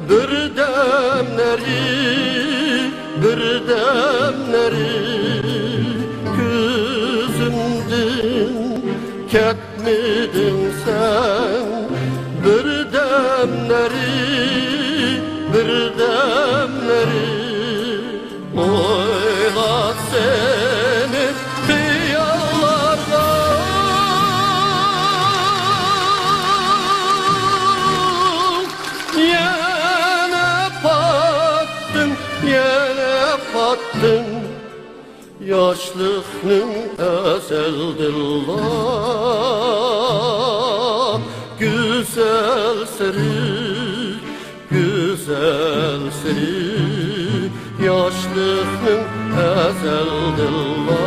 بىردەملەرى، بىردەملەرى. كۆزۈمدىن كەتمىدىڭ سەن بىردەملەرى، بىردەملەرى. ئويلاپ سېنى خىياللاردا يەنە پاتتىم، يەنە پاتتىم. ياشلىقنىڭ ئەزەلدىنلا گۈزەل سىرى، گۈزەل سىرى، ياشلىقنىڭ ئەزەلدىنلا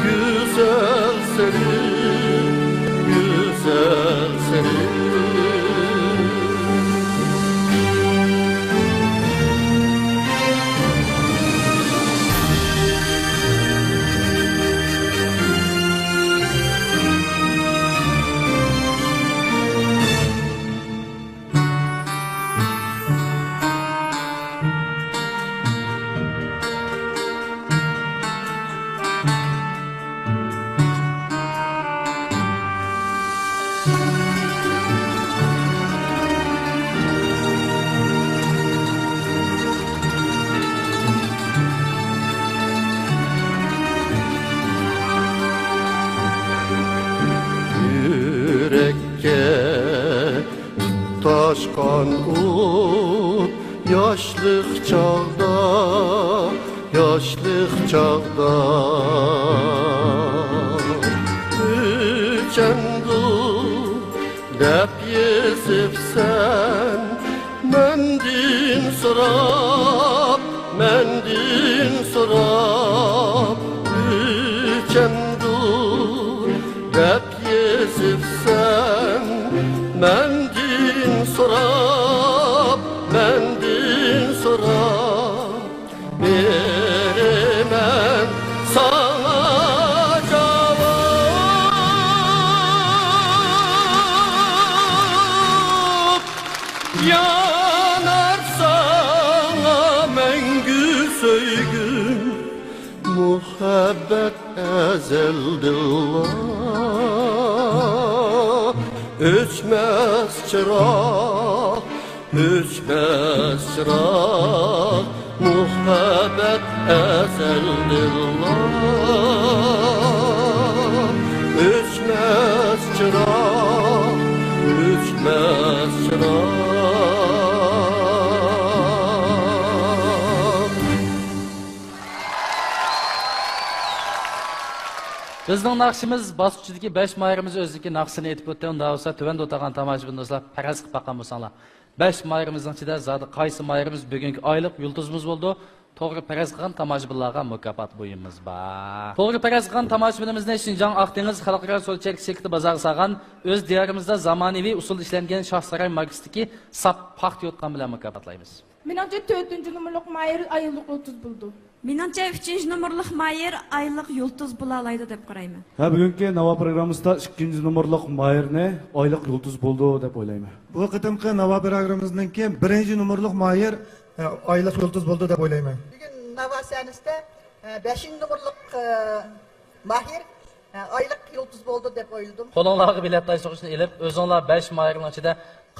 گۈزەل سىرى، گۈزەل سىرى. يۈرەككە تۇتاشقان ئوت ياشلىق چاغدا، ياشلىق چاغدا ئۆچەمدۇ دەپ يېزىپسەن مەندىن سوراپ، مەندىن سوراپ. ئۆچەمدۇ دەپ يېزىپسەن مەندىن سوراپ، مەندىن سوراپ. بېرىمەن ساڭا جاۋاب، يانار ساڭا مەڭگۈ سۆيگۈم. مۇھەببەت ئەزەلدىنلا ئۆچمەس چىراغ، ئۆچمەس چىراغ. مۇھەببەت ئەزەلدىنلا ئۆچمەس چىراغ، ئۆچمەس چىراغ. بىزنىڭ ناخشىمىز باسقۇچىدىكى بەش ماھىرىمىز ئۆزىنىڭكى ناخشىسىنى ئېيتىپ ئۆتتى. ئۇنداق بولسا، تۆۋەندە ئولتۇرغان تاماشىبىن دوستلار، پەرەز قىلىپ باققان بولساڭلار، بەش ماھىرىمىزنىڭ ئىچىدە زادى قايسى ماھىرىمىز بۈگۈنكى ئايلىق يۇلتۇزىمىز بولىدۇ؟ توغرا پەرەز قىلغان تاماشىبىنلارغا مۇكاپات بۇيۇمىمىز بار. توغرا پەرەز قىلغان تاماشىبىنىمىزنى شىنجاڭ ئاق دېڭىز خەلقئارا سودا چەكلىك شىركىتى بازارغا سالغان، ئۆز دىيارىمىزدا زامانىۋى ئۇسۇلدا ئىشلەنگەن شاھ ساراي ماركىسىدىكى ساپ پاختا يوتقان بىلەن مۇكاپاتلايمىز. مېنىڭچە، تۆتىنچى نومۇرلۇق ماھىر ئايلىق يۇلتۇز بولىدۇ. مېنىڭچە، ئۈچىنچى نومۇرلۇق ماھىر ئايلىق يۇلتۇز بولالايدۇ دەپ قارايمەن. ھە، بۈگۈنكى ناۋا پروگراممىسىدا ئىككىنچى نومۇرلۇق ماھىرنى ئايلىق يۇلتۇز بولىدۇ دەپ ئويلايمەن. بۇ قېتىمقى ناۋا پروگراممىمىزنىڭكى بىرىنچى نومۇرلۇق ماھىر، ئە، ئايلىق يۇلتۇز بولىدۇ دەپ ئويلايمەن. بۈگۈن ناۋا سەھنىسىدە، ئە، بەشىنچى نومۇرلۇق، ئە، ماھىر، ئە، ئايلىق يۇلتۇز بولىدۇ دەپ ئويلىدىم. قولۇڭلارغا بېلەت تاشلىغۇچنى ئېلىپ، ئۆزۈڭلار بەش ماھىرنىڭ ئىچىدە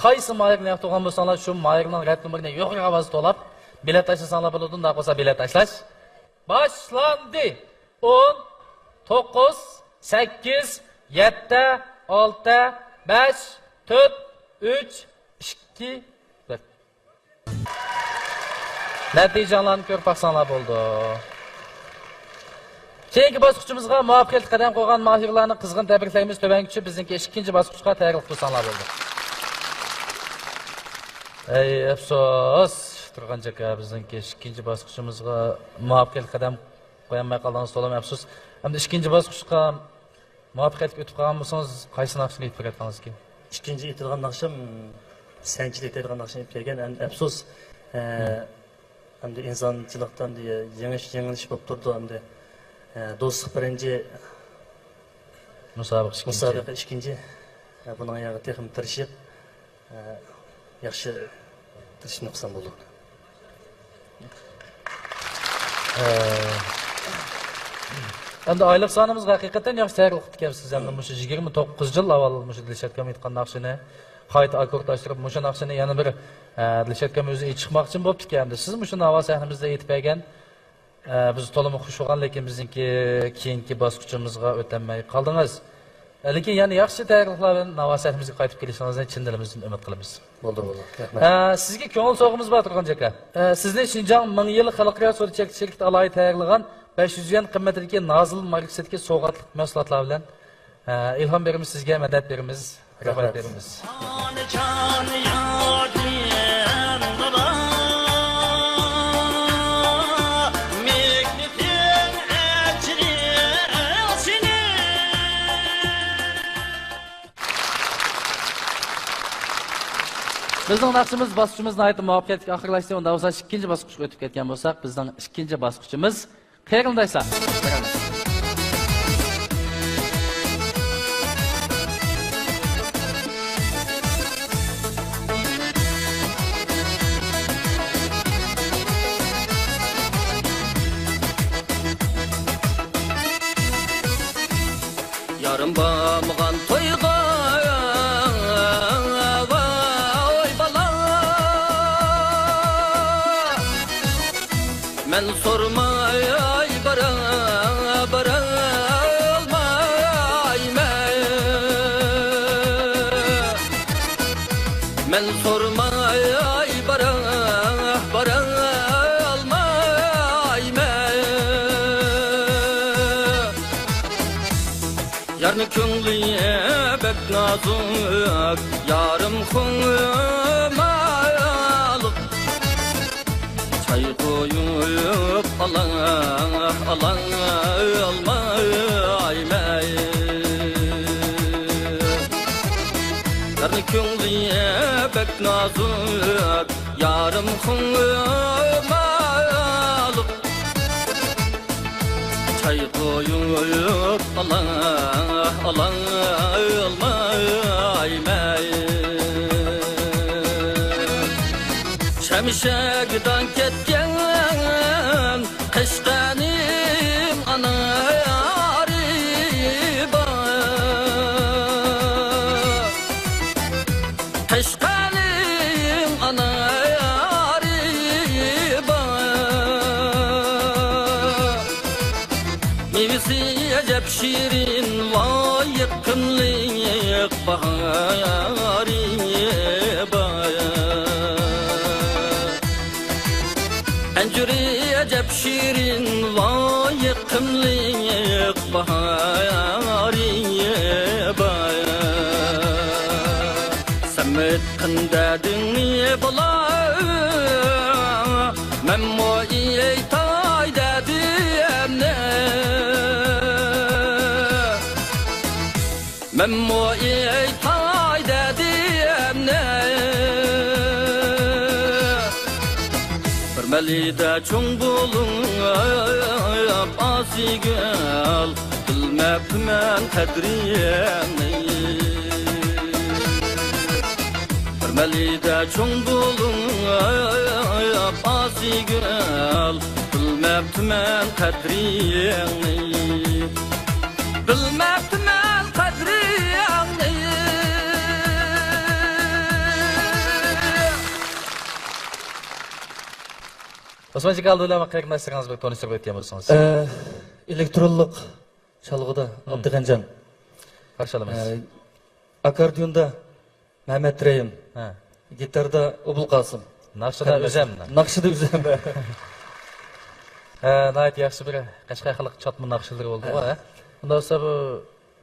قايسى ماھىرنى ياقتۇرغان بولساڭلار، شۇ ماھىرنىڭ رەت نومۇرىنى يۇقىرى ئاۋازدا توۋلاپ، بېلەت تاشلىساڭلار بولىدۇ. ئۇنداق بولسا، بېلەت تاشلاش باشلاندى. ئون، توققۇز، سەككىز، يەتتە، ئالتە، بەش، تۆت، ئۈچ، ئىككى، بىر. نەتىجەڭلارنى كۆرۈپ باقساڭلار بولىدۇ. كېيىنكى باسقۇچىمىزغا مۇۋەپپەقىيەتلىك قەدەم قويغان ماھىرلارنى قىزغىن تەبرىكلەيمىز. تۆۋەنكى چۈشۈپ بىزنىڭكى ئىككىنچى باسقۇچقا تەييارلىق قىلساڭلار بولىدۇ. ئەي، ئەپسۇس، تۇرغان جاكا، بىزنىڭكى ئىككىنچى باسقۇچىمىزغا مۇۋەپپەقىيەتلىك قەدەم قويالماي قالدىڭىز، تولىمۇ ئەپسۇس. ئەمدى ئىككىنچى باسقۇچقا مۇۋەپپەقىيەتلىك ئۆتۈپ قالغان بولسىڭىز، قايسى ناخشىنى ئېيتىپ بېرەتتىڭىز ئىكەن؟ ئىككىنچى ئېيتىدىغان ناخشام سەنچىلىك دەيدىغان ناخشىنى ئېلىپ كەلگەن. ئەمدى ئەپسۇس، ئە، ئەمدى ئىنسانچىلىقتا ئەمدى يېڭىش، يېڭىلىش بولۇپ تۇرىدۇ. ئەمدى، ئە، دوستلۇق بىرىنچى، مۇسابىقە ئىككىنچى. مۇسابىقە ئىككىنچى. ئە، بۇنىڭ يەنە تېخىمۇ تىرىشىپ، ئە، ياخشى تىرىشىشنى قىلسام بولىدۇ. ئە، ئەمدى ئايلىق سانىمىزغا ھەقىقەتەن ياخشى تەييارلىق قىپتىكەنسىز. ئەمدى مۇشۇ يىگىرمە توققۇز يىل ئاۋۋال مۇشۇ دىلشاتكام ئېيتقان ناخشىنى قايتا ئاككوردلاشتۇرۇپ، مۇشۇ ناخشىنى يەنە بىر، ئە، دىلشاتكام ئۆزى ئېيتىشماقچىمۇ بوپتىكەن. ئەمدى سىز مۇشۇ ناۋا سەھنىمىزدە ئېيتىپ بەرگەن، ئە، بىز تولىمۇ خۇش بولغان، لېكىن بىزنىڭكى كېيىنكى باسقۇچىمىزغا ئۆتەلمەي قالدىڭىز. لېكىن يەنە ياخشى تەييارلىقلار بىلەن ناۋا سەھنىمىزگە قايتىپ كېلىشىڭىزنى چىن دىلىمىزدىن ئۈمىد قىلىمىز. بولدى، بولدى. رەھمەت. ئە، سىزگە كۆڭۈل سوۋغىمىز بار، تۇرغان ئاكا. ئە، سىزنى شىنجاڭ مىڭ يىل خەلقئارا سودا چەكلىك شىركىتى ئالاھىدە تەييارلىغان بەش يۈز يۈەن قىممىتىدىكى نازىل ماركىسىدىكى سوۋغاتلىق مەھسۇلاتلار بىلەن، ئە، ئىلھام بېرىمىز سىزگە، مەدەت بېرىمىز، رىغبەت بېرىمىز. بىزنىڭ ناخشىمىز، باسقۇچىمىز ناھايىتى مۇۋەپپەقىيەتلىك ئاخىرلاشتى. ئۇنداق بولسا، ئىككىنچى باسقۇچقا ئۆتۈپ كەتكەن بولساق، بىزنىڭ ئىككىنچى باسقۇچىمىز قېرىنداشلار. يارىم بارمىغان تويغا، ۋاي بالا. مەن سورىماي بارا، بارالمايمەن. مەن سورىماي بارا، بارالمايمەن. يارنى كۆڭلى بەك نازۇك، يارىم خۇمالىق. چاي قۇيۇپ ئالاڭ، ئالاڭ، ئالمايمەن. يارنى كۆڭلى بەك نازۇك، يارىم خۇمالىق. چاي قۇيۇپ ئالاڭ، ئالاڭ، ئالمايمەن. شەمشەردان كەتكەن قەشقەرنىڭ ئانارى بار. قەشقەرنىڭ ئانارى بار. مېۋىسى ئەجەب شېرىن، ۋاي يېقىملىق باھارى بار. ئەنجۈرى ئەجەب شېرىن، ۋاي يېقىملىق باھارى بار. سەن ئېيتقىن دەردىڭنى بالا، مەنمۇ ئېيتاي دەردىمنى. مەنمۇ ئېيتاي دەردىمنى. بىر مەھەللىدە چوڭ بولۇپ ئاسىيگۈل، بىلمەپتىمەن قەدرىڭنى. بىر مەھەللىدە چوڭ بولۇپ ئاسىيگۈل، بىلمەپتىمەن قەدرىڭنى. بىلمەپتىمەن قەدرىڭنى. ئوسمانجان ئالدى بىلەن قېرىنداشلىرىڭىز بىلەن تونۇشتۇرۇپ ئۆتكەن بولسىڭىز. ئە، ئېلېكترونلۇق چالغۇدا ئابدىخانجان. قارشى ئالىمىز. ئە، ئاكاردىيوندا مەمەت رەھىم. ھە. گىتاردا ئوبۇلقاسىم. ناخشىدا ئۆزەم. ناخشىدا ئۆزەم. ھە، ناھايىتى ياخشى بىر قەشقەر خەلق چاتما ناخشىلىرى بولدىغۇ، ھە. ھە؟ ئۇنداق بولسا بۇ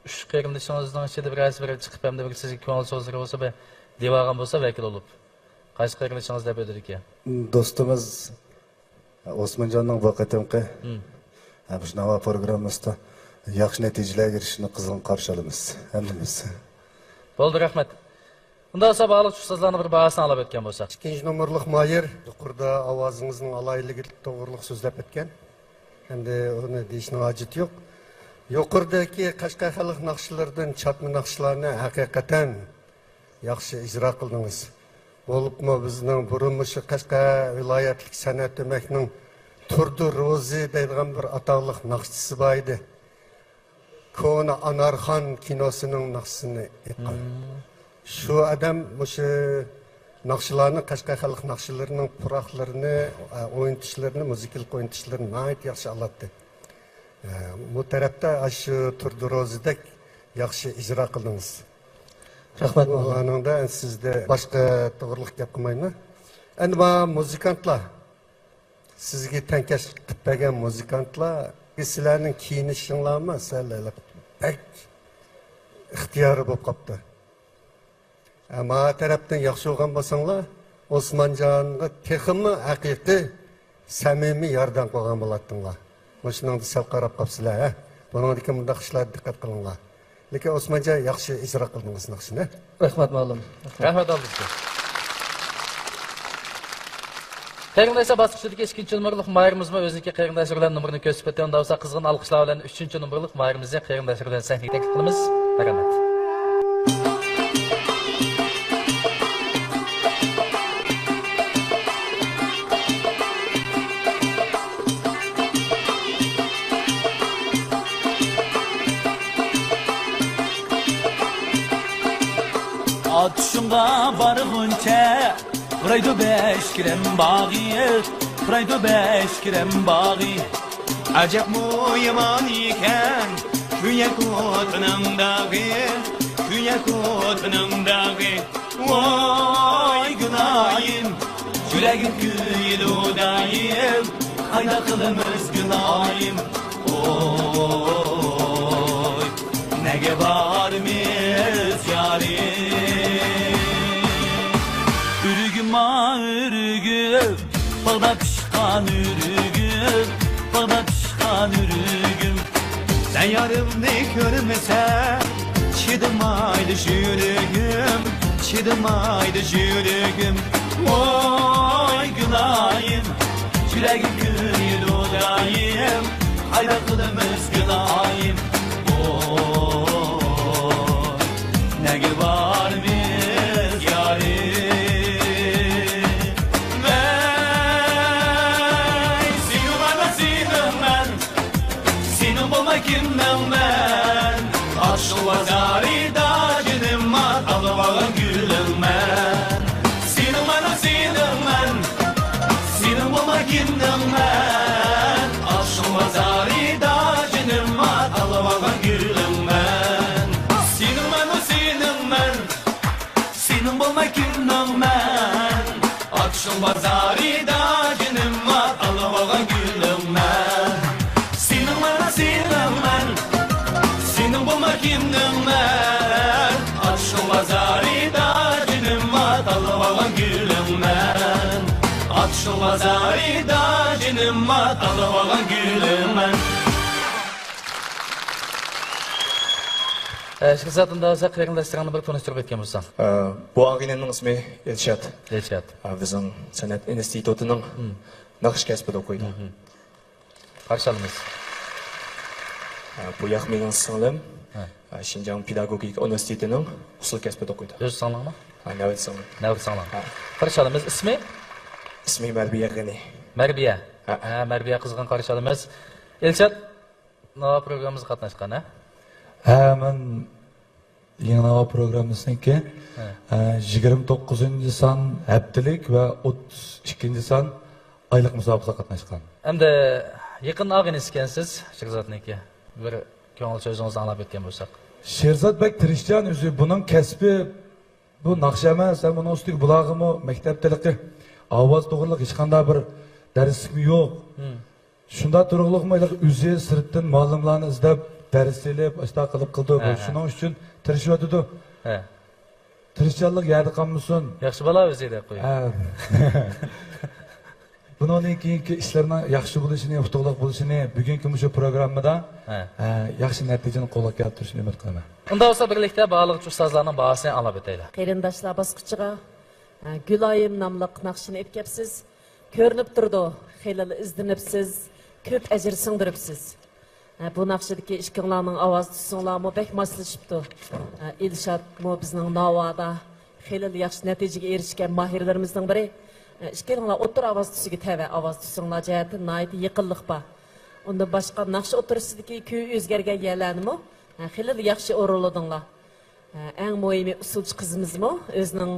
ئۈچ قېرىندىشىڭىزنىڭ ئىچىدە بىرەرسى بىر چىقىپ، ھەمدە بىر سىزگە كۆڭۈل سۆزلىرى بولسا، بىر دېۋالغان بولسا ۋەكىل بولۇپ. قايسى قېرىندىشىڭىز دەپ ئۆتىدىكەن؟ دوستىمىز ئوسمانجاننىڭ بۇ قېتىمقى، ھە، مۇشۇ ناۋا پروگراممىسىدا ياخشى نەتىجىلەرگە ئېرىشىشىنى قىزغىن قارشى ئالىمىز ھەممىمىز. بولدى، رەھمەت. ئۇنداق بولسا، باھالىق ئۇستازلارنىڭ بىر باھاسىنى ئاڭلاپ ئۆتكەن بولساق. ئىككىنچى نومۇرلۇق ماھىر يۇقىرىدا ئاۋازىڭىزنىڭ ئالاھىدىلىكى توغرۇلۇق سۆزلەپ ئۆتكەن. ئەمدى ئۇنى دېيىشنىڭ ھاجىتى يوق. يۇقىرىدىكى قەشقەر خەلق ناخشىلىرىدىن چاتما ناخشىلارنى ھەقىقەتەن ياخشى ئىجرا قىلدىڭىز. بولۇپمۇ بىزنىڭ بۇرۇن مۇشۇ قەشقەر ۋىلايەتلىك سەنئەت ئۆمەكنىڭ تۇردى روزى دەيدىغان بىر ئاتاقلىق ناخشىچىسى بار ئىدى. كونا ئانارخان كىنوسىنىڭ ناخشىسىنى ئېيتقان. شۇ ئادەم مۇشۇ ناخشىلارنى، قەشقەر خەلق ناخشىلىرىنىڭ پۇراقلىرىنى، ئە، ئوينىتىشلىرىنى، مۇزىكىلىق ئوينىتىشلىرىنى ناھايىتى ياخشى ئالاتتى. ئە، بۇ تەرەپتە ئاشۇ تۇردى روزىدەك ياخشى ئىجرا قىلدىڭىز. رەھمەت، مۇئەللىم. ئانىڭدا سىزدە باشقا توغرىلىق گەپ قىلمايمەن. ئەمدى ما مۇزىكانتلار، سىزگە تەڭكەشلىك قىلىپ بەرگەن مۇزىكانتلار، سىلەرنىڭ كىيىنىشىڭلارمۇ سەل بەك ئىختىيارىي بولۇپ قاپتۇ. ئە، ما تەرەپتىن ياخشى بولغان بولساڭلار، ئوسمانجانغا تېخىمۇ ھەقىقىي، سەمىمىي ياردەم قىلغان بولاتتىڭلار. مۇشۇنىڭدا سەل قاراپ قاپسىلەر، ھە؟ بۇنىڭدىكى مۇنداق ئىشلارغا دىققەت قىلىڭلار. لېكىن ئوسمانجان ياخشى ئىجرا قىلدىڭىز ناخشىنى. رەھمەت، مۇئەللىم. رەھمەت، ئابدۇسكەن. قېرىنداشلار، باسقۇچىدىكى ئىككىنچى نومۇرلۇق ماھىرىمىزمۇ ئۆزىنىڭكى قېرىنداشلىرى بىلەن نومۇرىنى كۆرسىتىپ ئۆتتى. ئۇنداق بولسا، قىزغىن ئالقىشلار بىلەن ئۈچىنچى نومۇرلۇق ماھىرىمىزنى قېرىنداشلىرى بىلەن سەھنىگە تەكلىپ قىلىمىز. مەرھەمەت. ئاتۇشۇڭغا بارغۇنچە پۇرايدۇ بەشكىرەم باغى، پۇرايدۇ بەشكىرەم باغى. ئەجەبمۇ يامان ئىكەن كۆيەك ئوتىنىڭ داغى، كۆيەك ئوتىنىڭ داغى. ۋاي گۇناھىم، يۈرەككە كۆيىدۇ دائىم، قانداق قىلىمىز گۇناھىم؟ ۋوي، نەگە بارىمىز يارىم؟ ئۆرۈگۈم، ئۆرۈگۈم، باغدا پىشقان ئۆرۈگۈم، باغدا پىشقان ئۆرۈگۈم. سەن يارىمنى كۆرمىسەڭ، چىدىمايدۇ يۈرىكىم، چىدىمايدۇ يۈرىكىم. ۋوي گۇناھىم، يۈرەككە كۆيىدۇ دائىم، قانداق قىلىمىز گۇناھىم؟ ۋوي، نەگە بارىمىز يارىم؟ ۋەي، سېنىڭ مانا سېنىڭ مەن، سېنىڭ بولماي كىمنىڭ مەن؟ ئاتۇشلۇق بازارىدا جېنىم مات، ئالىۋالغان گۈلۈڭ مەن. سېنىڭ مانا سېنىڭ مەن، سېنىڭ بولماي كىمنىڭ مەن؟ ئاتۇشلۇق بازارىدا جېنىم مات، ئالىۋالغان گۈلۈڭ مەن. سېنىڭ مانا سېنىڭ مەن، سېنىڭ بولماي كىمنىڭ مەن؟ ئاتۇشلۇق بازارىدا جېنىم مات، ئالىۋالغان گۈلۈڭ مەن. سېنىڭ مانا سېنىڭ مەن، سېنىڭ بولماي كىمنىڭ مەن؟ ئاتۇشلۇق بازارىدا جېنىم مات، ئالىۋالغان گۈلۈڭ مەن. ئاتۇشلۇق بازارىدا جېنىم مات، ئالىۋالغان گۈلۈڭ مەن. ئە، شېرزات، ئۇنداق بولسا قېرىنداشلىرىڭنى بىر تونۇشتۇرۇپ ئۆتكەن بولساڭ. ئە، بۇ ئاغىنەمنىڭ ئىسمى ئىلشات. ئىلشات. ئە، بىزنىڭ سەنئەت ئىنستىتۇتىنىڭ ناخشا كەسپىدە ئوقۇيدۇ. قارشى ئالىمىز. ئە، بۇ ياق مېنىڭ سىڭلىم. ئە، شىنجاڭ پېداگوگىكا ئۇنىۋېرسىتېتىنىڭ ئۇسسۇل كەسپىدە ئوقۇيدۇ. ئۆز سىڭلىڭمۇ؟ ئە، نەۋرە سىڭلىم. نەۋرە سىڭلىڭ. قارشى ئالىمىز. ئىسمى؟ ئىسمى مەربىيە غېنى. مەربىيە. ھە. ھە، مەربىيە قىزغىن قارشى ئالىمىز. ئىلشات، ناۋا پروگراممىمىزغا قاتناشقان، ھە؟ ھە، مەن يېڭى ناۋا پروگراممىسىنىڭكى، ھە. ئە، يىگىرمە توققۇزىنچى سان ھەپتىلىك ۋە ئوتتۇز ئىككىنچى سان ئايلىق مۇسابىقىسىگە قاتناشقان. ئەمدى يېقىن ئاغىنىسى ئىكەنسىز شېرزاتنىڭكى. بىر كۆڭۈل سۆزىڭىزنى ئاڭلاپ ئۆتكەن بولساق. شېرزات بەك تىرىشچان ئۆزى. بۇنىڭ كەسپى، بۇ ناخشا ئەمەس، ھەم ئۇنىڭ ئۈستىگە بۇلارغىمۇ مەكتەپتە ھېلىقى ئاۋاز توغرىلىق ھېچقانداق بىر دەرسلىكمۇ يوق. شۇنداق تۇرۇقلۇقمۇ ھېلىقى ئۆزى سىرتتىن مۇئەللىملارنى ئىزدەپ، دەرس ئېلىپ، ئاشۇنداق قىلىپ قىلىدۇ. ھە، ھە. شۇنىڭ ئۈچۈن تىرىشىۋاتىدۇ. ھە. تىرىشچانلىق يەردە قالمىسۇن. ياخشى بالا ئۆزى دەپ قويۇڭ. ھە. بۇنىڭدىن كېيىنكى ئىشلىرىنىڭ ياخشى بولۇشىنى، ئۇتۇقلۇق بولۇشىنى، بۈگۈنكى مۇشۇ پروگراممىدا، ھە. ئە، ياخشى نەتىجىنى قولغا كەلتۈرۈشىنى ئۈمىد قىلىمەن. ئۇنداق بولسا بىرلىكتە باھالىغۇچى ئۇستازلارنىڭ باھاسىنى ئاڭلاپ ئۆتەيلى. قېرىنداشلار باسقۇچىغا، ئە، گۈلايىم ناملىق ناخشىنى ئېلىپ كەپسىز. كۆرۈنۈپ تۇرىدۇ، خېلىلا ئىزدىنىپسىز، كۆپ ئەجىر سىڭدۈرۈپسىز. ھە، بۇ ناخشىدىكى ئىككىڭلارنىڭ ئاۋاز تۈسۈڭلارمۇ بەك ماسلىشىپتۇ. ھە، ئىلشاتمۇ بىزنىڭ ناۋادا خېلىلا ياخشى نەتىجىگە ئېرىشكەن ماھىرلىرىمىزنىڭ بىرى. ھە، ئىككىڭلار ئوتتۇرا ئاۋاز تۈسىگە تەۋە، ئاۋاز تۈسۈڭلار جەھەتتىن ناھايىتى يېقىنلىق بار. ئۇندىن باشقا ناخشا ئوتتۇرىسىدىكى كۈي ئۆزگەرگەن يەرلەرنىمۇ، ھە، خېلىلا ياخشى ئورۇنلىدىڭلار. ھە، ئەڭ مۇھىمى ئۇسسۇلچى قىزىمىزمۇ ئۆزىنىڭ،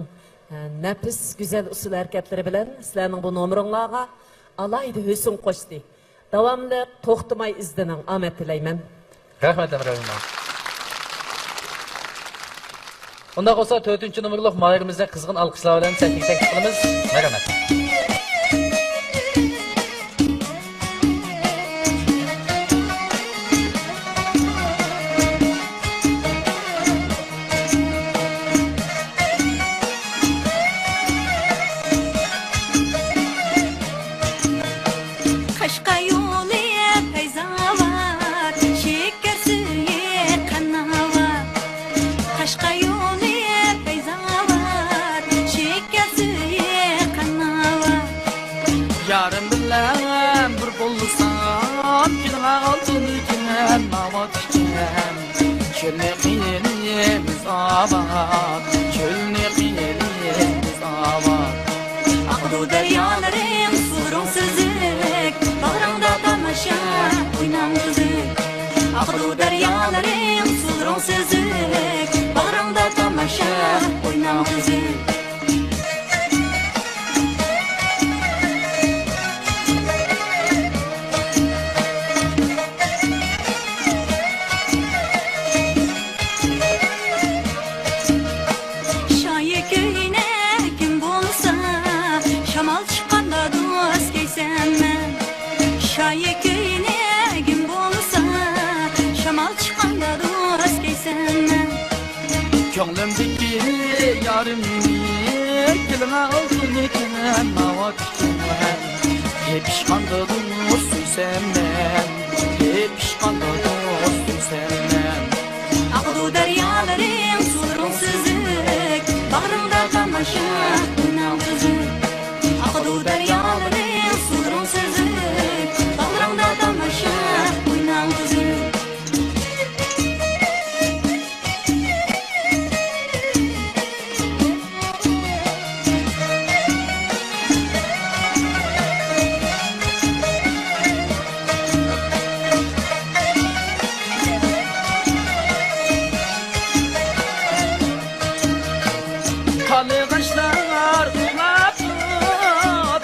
ھە، نەپىس، گۈزەل ئۇسسۇل ھەرىكەتلىرى بىلەن سىلەرنىڭ بۇ نومۇرۇڭلارغا ئالاھىدە ھۆسن قوشتى. داۋاملىق توختىماي ئىزدىنىڭ، ئامەت تىلەيمەن. رەھمەت، ئەمرى ئەمىن. ئۇنداق بولسا، تۆتىنچى نومۇرلۇق ماھىرىمىزنى قىزغىن ئالقىشلار بىلەن سەھنىگە تەكلىپ قىلىمىز. مەرھەمەت. قەشقەر يولى پەيزاۋات، شېكەر سۈيى قەناۋات. قەشقەر يولى پەيزاۋات، شېكەر سۈيى قەناۋات. يارىم بىلەن بىر بولسام، كۈنۈڭ ئالتۇن ئىكەن، ناۋات ئىكەن. چۆلنى قىلىمىز ئاۋات، چۆلنى قىلىمىز ئاۋات. ئاقىدۇ دەريالىرىڭ، سۇلىرىڭ سۈزۈك، باغرىڭدا تاماشا، ئويناڭ تۈزۈك. ئاقىدۇ دەريالىرىڭ، سۇلىرىڭ سۈزۈك، باغرىڭدا تاماشا، ئويناڭ تۈزۈك. شايى كۆينەكىم بولسا، شامال چىققاندا دوست كىيسەممەن. شايى كۆينەكىم بولسا، شامال چىققاندا دوست كىيسەممەن. كۆڭلۈمدىكى يارىمنى، كېلىڭە ئالتۇن ئىكەن، ناۋات ئىكەن. يېپىشقاندا دوست سۆيسەممەن، يېپىشقاندا دوست سۆيسەممەن. ئاقىدۇ دەريالىرىڭ، سۇلىرىڭ سۈزۈك، باغرىڭدا تاماشا، ئويناڭ تۈزۈك. ئاقىدۇ دەريالىرىڭ، سۇلىرىڭ سۈزۈك، باغرىڭدا تاماشا، ئويناڭ تۈزۈك. قارلىغاچلار ئۇلاپ،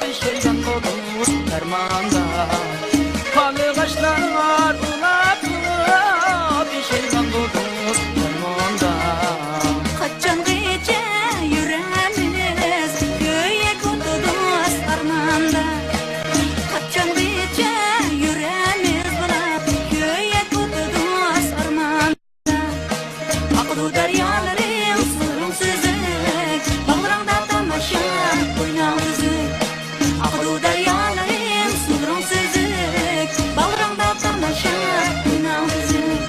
بېشايغان بولۇپ پەرماندا. قارلىغاچلار ئۇلاپ، بېشايغان بولۇپ پەرماندا. قاچانغىچە يۈرەمىز، كۆيۈپ ئولتۇرىمىز ئارماندا. قاچانغىچە يۈرەمىز بۇلاپ، كۆيۈپ ئولتۇرىمىز ئارماندا. ئاقىدۇ دەريالىرىڭ، سۇلىرىڭ سۈزۈك، باغرىڭدا تاماشا، ئويناڭ تۈزۈك. ئاقىدۇ دەريالىرىڭ، سۇلىرىڭ سۈزۈك، باغرىڭدا تاماشا، ئويناڭ تۈزۈك.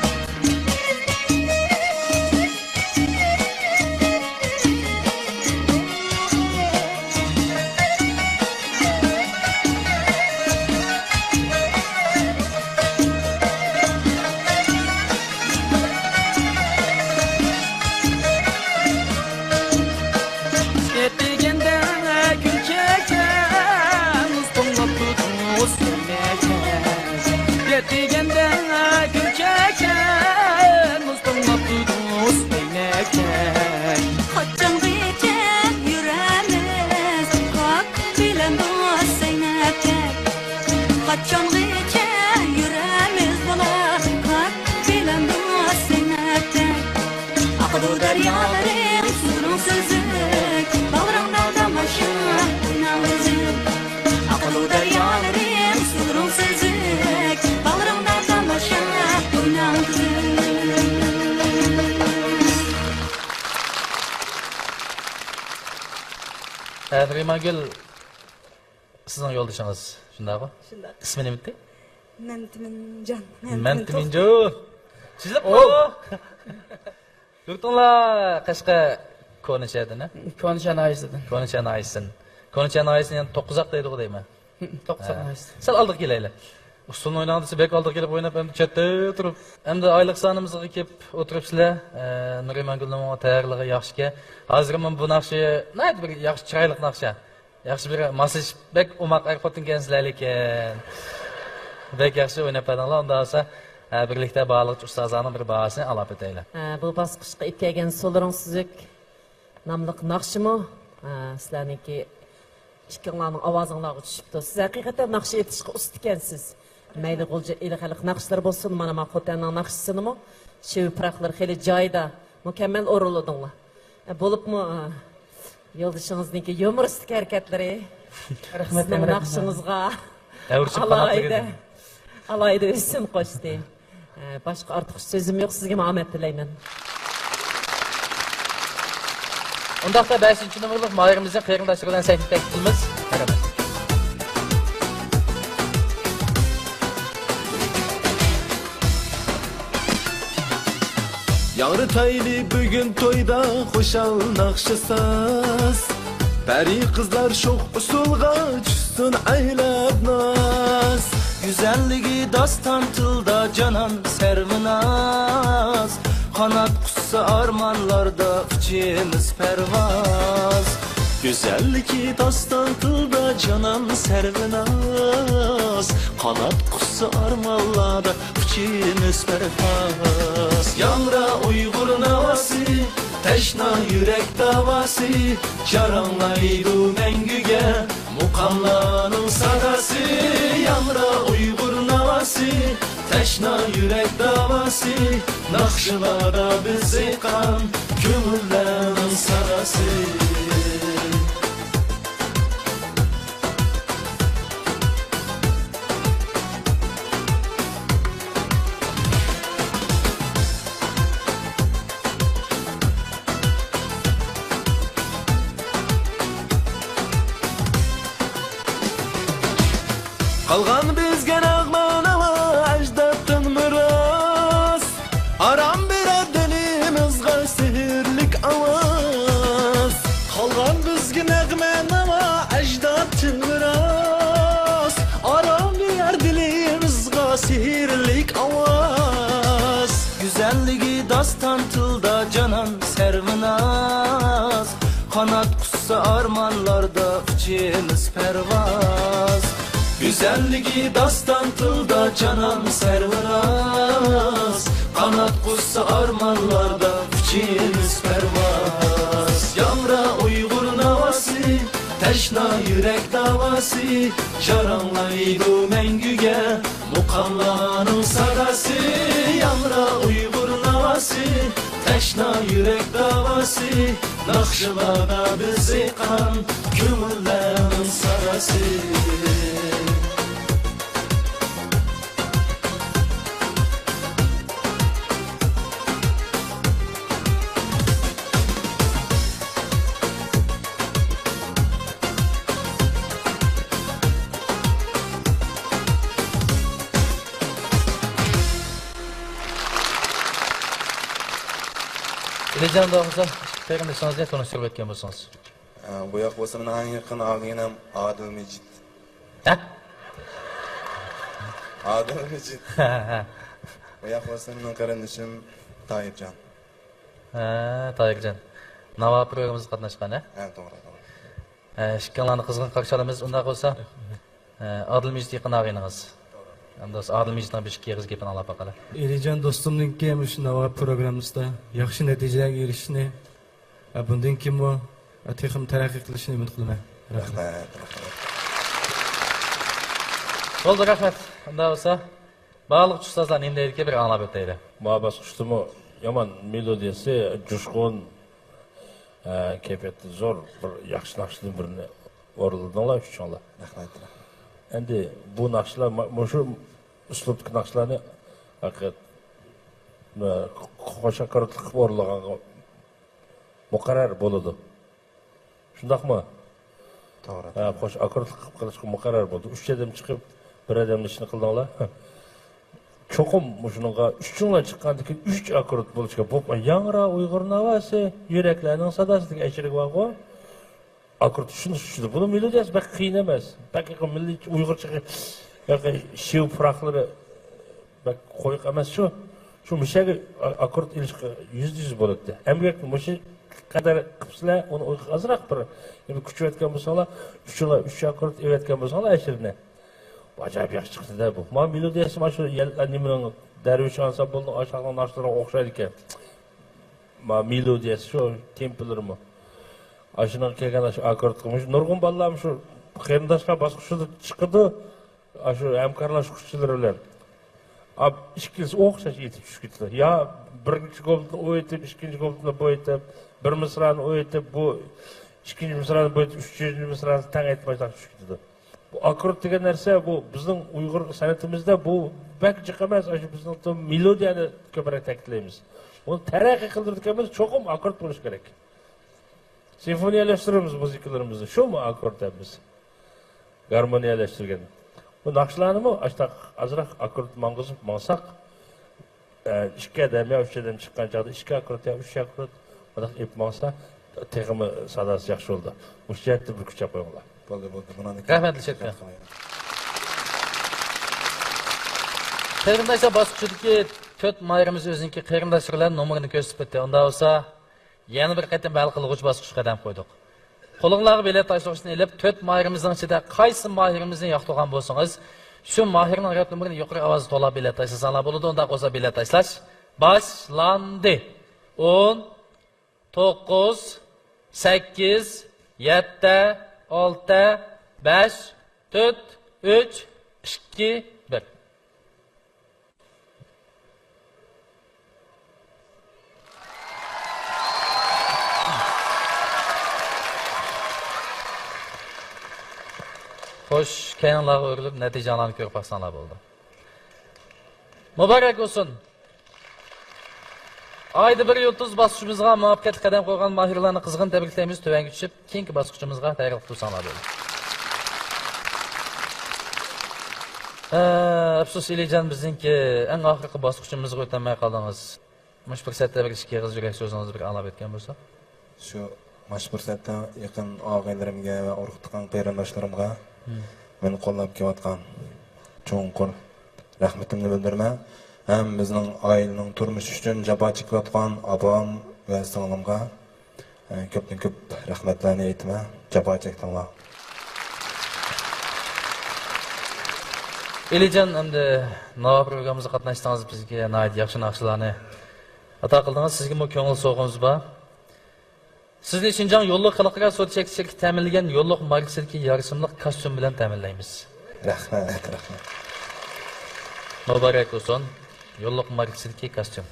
ئېتىگەندە گۈل چېچەك، مۇز توڭلاپ تۇرۇپ سۆيمەكتە. ئېتىگەندە گۈل چېچەك، مۇز توڭلاپ تۇرۇپ سۆيمەكتە. قاچانغىچە يۈرەمىز، كاككۇك بىلەن دوست زەينەپتەك؟ قاچانغىچە يۈرەمىز بالا، كاككۇك بىلەن دوست زەينەپتەك؟ ئاقىدۇ دەريالىرىڭ، سۇلىرىڭ سۈزۈك، باغرىڭدا تاماشا، ئويناڭ تۈزۈك. ئاقىدۇ دەريالىرىڭ، سۇلىرىڭ سۈزۈك، باغرىڭدا تاماشا، ئويناڭ تۈزۈك. ھە، نېرىمانگۈل. سىزنىڭ يولدىشىڭىز، شۇنداقغۇ؟ شۇنداق. ئىسمى نېمىدى؟ مەمتىمىنجان. مەمتىمىنجان. سىزلىق بۇ. يۇرتۇڭلار قەشقەر كونىشەھەردىن، ھە؟ كونىشەھەر ناھىيەسىدىن. كونىشەھەر ناھىيەسىدىن. كونىشەھەر ناھىيەسىدىن، يەنى توققۇزاق دەيدىغۇ دەيمەن. توققۇزاق ناھىيەسى. سەل ئالدىغا كېلەيلى. ئۇسسۇلنى ئوينىغاندا بەك ئالدىغا كېلىپ ئويناپ، ئەمدى چەتتە تۇرۇپ، ئەمدى ئايلىق سانىمىزغا كېلىپ ئولتۇرۇپسىلەر. ئە، نۇرىمانگۈلنىڭ تەييارلىقى ياخشىكەن. ھازىر مانا بۇ ناخشا ناھايىتى بىر ياخشى، چىرايلىق ناخشا. ياخشى بىر ماسلىشىپ، بەك ئوماق ئەر-خوتۇنكەنسىلەر لېكىن. بەك ياخشى ئويناپ بەردىڭلار. ئۇنداق بولسا، ھە، بىرلىكتە بارلىق ئۇستازلارنىڭ بىر باھاسىنى ئالاپ ئۆتەيلى. ھە، بۇ باسقۇچقا ئېلىپ كەلگەن سولىرىڭ سۈزۈك ناملىق ناخشىمۇ، ھە، سىلەرنىڭكى ئىككىڭلارنىڭ ئاۋازىڭلارغا چۈشۈپتۇ. سىز ھەقىقەتەن ناخشا ئېيتىشقا ئۇستا ئىكەنسىز. مەيلى غۇلجا ئېلى خەلق ناخشىلىرى بولسۇن، مانا ما خوتەننىڭ ناخشىسىنىمۇ شېۋە پۇراقلىرى خېلى جايىدا، مۇكەممەل ئورۇنلىدىڭلار. ئە، بولۇپمۇ، ئە، يولدىشىڭىزنىڭكى يۇمۇرىستىك ھەرىكەتلىرى، رەھمەت، سىزنىڭ رەھمەت. ناخشىڭىزغا ئەۋرىشىپ قانات ئالاھىدە، بېرىدۇ. ئالاھىدە ھۆسن قوشتى. ئە، باشقا ئارتۇق سۆزۈم يوق، سىزگىمۇ ئامەت تىلەيمەن. ئۇنداقتا بەشىنچى نومۇرلۇق ماھىرىمىزنىڭ قېرىنداشلىرى بىلەن سەھنىگە تەكلىپ قىلىمىز. مەرھەمەت. ياڭرىتايلى بۈگۈن تويدا خۇشال ناخشا ساز. پەرى قىزلار شوخ ئۇسسۇلغا چۈشسۇن ئەيلەپ ناز. گۈزەللىكى داستان تىلدا جانان سەرۋىناز. قانات قۇسسا ئارمانلاردا ئۇچىمىز پەرۋاز. گۈزەللىكى داستان تىلدا جانان سەرۋىناز. قانات قۇسسا ئارمانلاردا ئۇچىمىز پەرۋاز. ياڭرا ئۇيغۇر ناۋاسى، تەشنا يۈرەك داۋاسى، جاراڭلايدۇ مەڭگۈگە مۇقاملارنىڭ ساداسى. ياڭرا ئۇيغۇر ناۋاسى، تەشنا يۈرەك داۋاسى، ناخشىلاردا بىز ئېيتقان كۆڭۈللەرنىڭ ساداسى. قالغان بىزگە نەغمە ناۋا ئەجدادتىن مىراس. ئارام بېرەر دىلىمىزغا سېھىرلىك ئاۋاز. قالغان بىزگە نەغمە ناۋا ئەجدادتىن مىراس. ئارام بېرەر دىلىمىزغا سېھىرلىك ئاۋاز. گۈزەللىكى داستان تىلدا جانان سەرۋىناز. قانات قۇسسا ئارمانلاردا ئۇچىمىز پەرۋاز. گۈزەللىكى داستان تىلدا جانان سەرۋىناز. قانات قۇسسا ئارمانلاردا ئۇچىمىز پەرۋاز. ياڭرا ئۇيغۇر ناۋاسى، تەشنا يۈرەك داۋاسى، جاراڭلايدۇ مەڭگۈگە مۇقاملارنىڭ ساداسى. ياڭرا ئۇيغۇر ناۋاسى، تەشنا يۈرەك داۋاسى، ناخشىلاردا بىز ئېيتقان كۆڭۈللەرنىڭ ساداسى. ئېلىجان، ئۇنداق بولسا، قېرىندىشىڭىزنى تونۇشتۇرۇپ ئۆتكەن بولسىڭىز. ئە، بۇ ياق بولسا مېنىڭ ئەڭ يېقىن ئاغىنەم ئادىل مىجىت. ھە؟ ئادىل مىجىت. ھە، ھە. بۇ ياق بولسا مېنىڭ قېرىندىشىم تاھىرجان. ھە، تاھىرجان. ناۋا پروگراممىمىزغا قاتناشقان، ھە؟ ھە، توغرا، توغرا. ھە، ئىككىڭلارنى قىزغىن قارشى ئالىمىز. ئۇنداق بولسا، ھە، ئادىل مىجىت يېقىن ئاغىنىڭىز. ئەمدى بولسا ئادىل مىجىتنىڭ بىر ئىككى ئېغىز گېپىنى ئاڭلاپ باقايلى. ئېلىجان دوستۇمنىڭكى مۇشۇ ناۋا پروگراممىسىدا ياخشى نەتىجىلەرگە ئېرىشىشىنى، ھە، بۇندىن كېيىنمۇ، ھە، تېخىمۇ تەرەققىي قىلىشىنى ئۈمىد قىلىمەن. رەھمەت. رەھمەت، رەھمەت. بولدى، رەھمەت. ئۇنداق بولسا، بارلىق ئۇستازلار نېمە دەيدىكى، بىر ئاڭلاپ ئۆتەيلى. ما باسقۇچتىمۇ يامان مېلودىيەسى، جۇشقۇن، ھە، كەيپىياتى زور، بىر ياخشى ناخشىدىن بىرنى ئورۇنلىدىڭلار ئۈچۈڭلار. رەھمەت، رەھمەت. ئەمدى بۇ ناخشىلار، ما-، مۇشۇ ئۇسلۇبتىكى ناخشىلارنى ھەقىقەت، مە-، قوش ئاككوردلۇق قىلىپ ئورۇنلىغانغا مۇقەررەر بولىدۇ. شۇنداقمۇ؟ توغرا، ھە، توغرا. خوش، ئاككوردلۇق قىلىپ قىلىشقا مۇقەررەر بولدى. ئۈچ ئادەم چىقىپ، بىر ئادەمنى ئىشنى قىلدىڭلار. چوقۇم مۇشۇنىڭغا ئۈچۈڭلار چىققاندىن كېيىن ئۈچ ئاككورد بولۇشىغا بولۇپ، ياڭرا ئۇيغۇر ناۋاسى، يۈرەكلەرنىڭ ساداسى دېگەن ئەشىرىگە بارغۇ. ئاككورد شۇنى چۈشىدۇ. بۇنىڭ مېلودىيەسى بەك قىيىن ئەمەس. بەك مىللىي ئۇيغۇرچە شىۋە پۇراقلىرى بەك قويۇق ئەمەس شۇ. شۇ مۇشەگە ئاككورد ئېلىشقا يۈزدە يۈز بولاتتى. ئەمگەك مۇشۇ قەدەر قىپسىلە، ئۇنى ئازراق بىر، يەنە كۈچىۋەتكەن بولساڭلار، ئۈچىلا، ئۈچ ئاككورد ئېلىۋەتكەن بولساڭلار ئەشىرنى. ئاجايىپ ياخشى چىقتى-دە بۇ. ما مېلودىيەسى ما شۇ يەل-، نېمىنىڭ، دەرۋىش ئانسامبىلنىڭ ئاشۇ ناخشىلىرىغا ئوخشايدىكەن. ما مېلودىيەسى شۇ، تېمپلىرىمۇ. ئاشۇنىڭغا كەلگەن ئاشۇ ئاككوردقا مۇشۇ نۇرغۇن بالىلار مۇشۇ قېرىنداشلار باسقۇچىدا چىقىدۇ. ئاشۇ ھەمكارلاشقۇچىلار بىلەن. ئىككىلىسى ئوخشاش ئېيتىپ چۈشۈپ كېتىدۇ. يا بىرىنچى گۇمتىنى ئۇ ئېيتىپ، ئىككىنچى گۇمتىنى بۇ ئېيتىپ، بىر مىسرانى ئۇ ئېيتىپ، بۇ ئىككىنچى مىسرانى بۇ ئېيتىپ، ئۈچىنچى مىسرانى تەڭ ئېيتىپ باشلاپ چۈشۈپ كېتىدۇ. بۇ ئاككورد دېگەن نەرسە، بۇ بىزنىڭ ئۇيغۇر سەنئىتىمىزدە بۇ بەك جىق ئەمەس، ئاشۇ بىزنىڭ مېلودىيەنى كۆپرەك تەكىتلەيمىز. بۇنى تەرەققىي قىلدۇرىدىكەنمىز، چوقۇم ئاككورد بولۇشى كېرەك. سىمفونىيەلەشتۈرىمىز مۇزىكىلىرىمىزنى، شۇمۇ ئاككورد دەيمىز. گارمونىيەلەشتۈرگەن. بۇ ناخشىلارنىمۇ ئاشۇنداق ئازراق ئاككورد ماڭغۇزۇپ ماڭساق، ئە، ئىككى ئادەم يا ئۈچ ئادەم چىققان چاغدا ئىككى ئاككورد يا ئۈچ ئاككورد، مۇنداق ئېلىپ ماڭسا، تېخىمۇ ساداسى ياخشى بولىدۇ. مۇشۇ جەھەتتە بىر كۈچەپ قويۇڭلار. بولدى، بولدى. بۇنىڭدىن كېيىن رەھمەت، شېرىپ. قېرىنداشلار باسقۇچىدىكى تۆت ماھىرىمىز ئۆزىنىڭكى قېرىنداشلىرى بىلەن نومۇرىنى كۆرسىتىپ ئۆتتى. ئۇنداق بولسا، يەنە بىر قېتىم ھەل قىلغۇچ باسقۇچقا قەدەم قويدۇق. قولۇڭلارغا بېلەت تاشلىغۇچنى ئېلىپ، تۆت ماھىرىمىزنىڭ ئىچىدە قايسى ماھىرىمىزنى ياقتۇرغان بولسىڭىز، شۇ ماھىرنىڭ رەپ نومۇرىنى يۇقىرى ئاۋازدا توۋلاپ بېلەت تاشلىساڭلار بولىدۇ. ئۇنداق بولسا بېلەت تاشلاش باشلاندى. ئون، توققۇز، سەككىز، يەتتە، ئالتە، بەش، تۆت، ئۈچ، ئىككى، بىر. خوش، كەينىڭلارغا ئۆرۈلۈپ نەتىجەڭلارنى كۆرۈپ باقساڭلار بولىدۇ. مۇبارەك بولسۇن! ئايدا بىر يۇلتۇز باسقۇچىمىزغا مۇۋەپپەقىيەتلىك قەدەم قويغان ماھىرلارنى قىزغىن تەبرىكلەيمىز. تۆۋەنگە چۈشۈپ، كېيىنكى باسقۇچىمىزغا تەييارلىق تۇرساڭلار بولىدۇ. ئە، ئەپسۇس، ئېلىجان، بىزنىڭكى ئەڭ ئاخىرقى باسقۇچىمىزغا ئۆتەلمەي قالدىڭىز. مۇشۇ پۇرسەتتە بىر ئىككى ئېغىز يۈرەك سۆزىڭىزنى بىر ئاڭلاپ ئۆتكەن بولساق. شۇ، مانا شۇ پۇرسەتتە يېقىن ئاغىنىلىرىمگە ۋە ئۇرۇق-تۇغقان قېرىنداشلىرىمغا، مم، مېنى قوللاپ كېلىۋاتقان چوڭقۇر رەھمىتىمنى بىلدۈرىمەن. ھەم بىزنىڭ ئائىلىنىڭ تۇرمۇشى ئۈچۈن جاپا چېكىۋاتقان ئاپام ۋە سىڭلىمغا، ئە، كۆپتىن كۆپ رەھمەتلەرنى ئېيتىمەن. جاپا چەكتىڭلار. ئېلىجان، ئەمدى ناۋا پروگراممىمىزغا قاتناشتىڭىز، بىزگە ناھايىتى ياخشى ناخشىلارنى ئاتا قىلدىڭىز. سىزگىمۇ كۆڭۈل سوۋغىمىز بار. سىزنى شىنجاڭ يوللۇق خەلقئارا سودا چەكلىك شىركىتى تەمىنلىگەن يوللۇق ماركىسىدىكى يارىشىملىق كاستيۇم بىلەن تەمىنلەيمىز. رەھمەت، رەھمەت. مۇبارەك بولسۇن. يوللۇق ماركىسىدىكى كاستيۇم.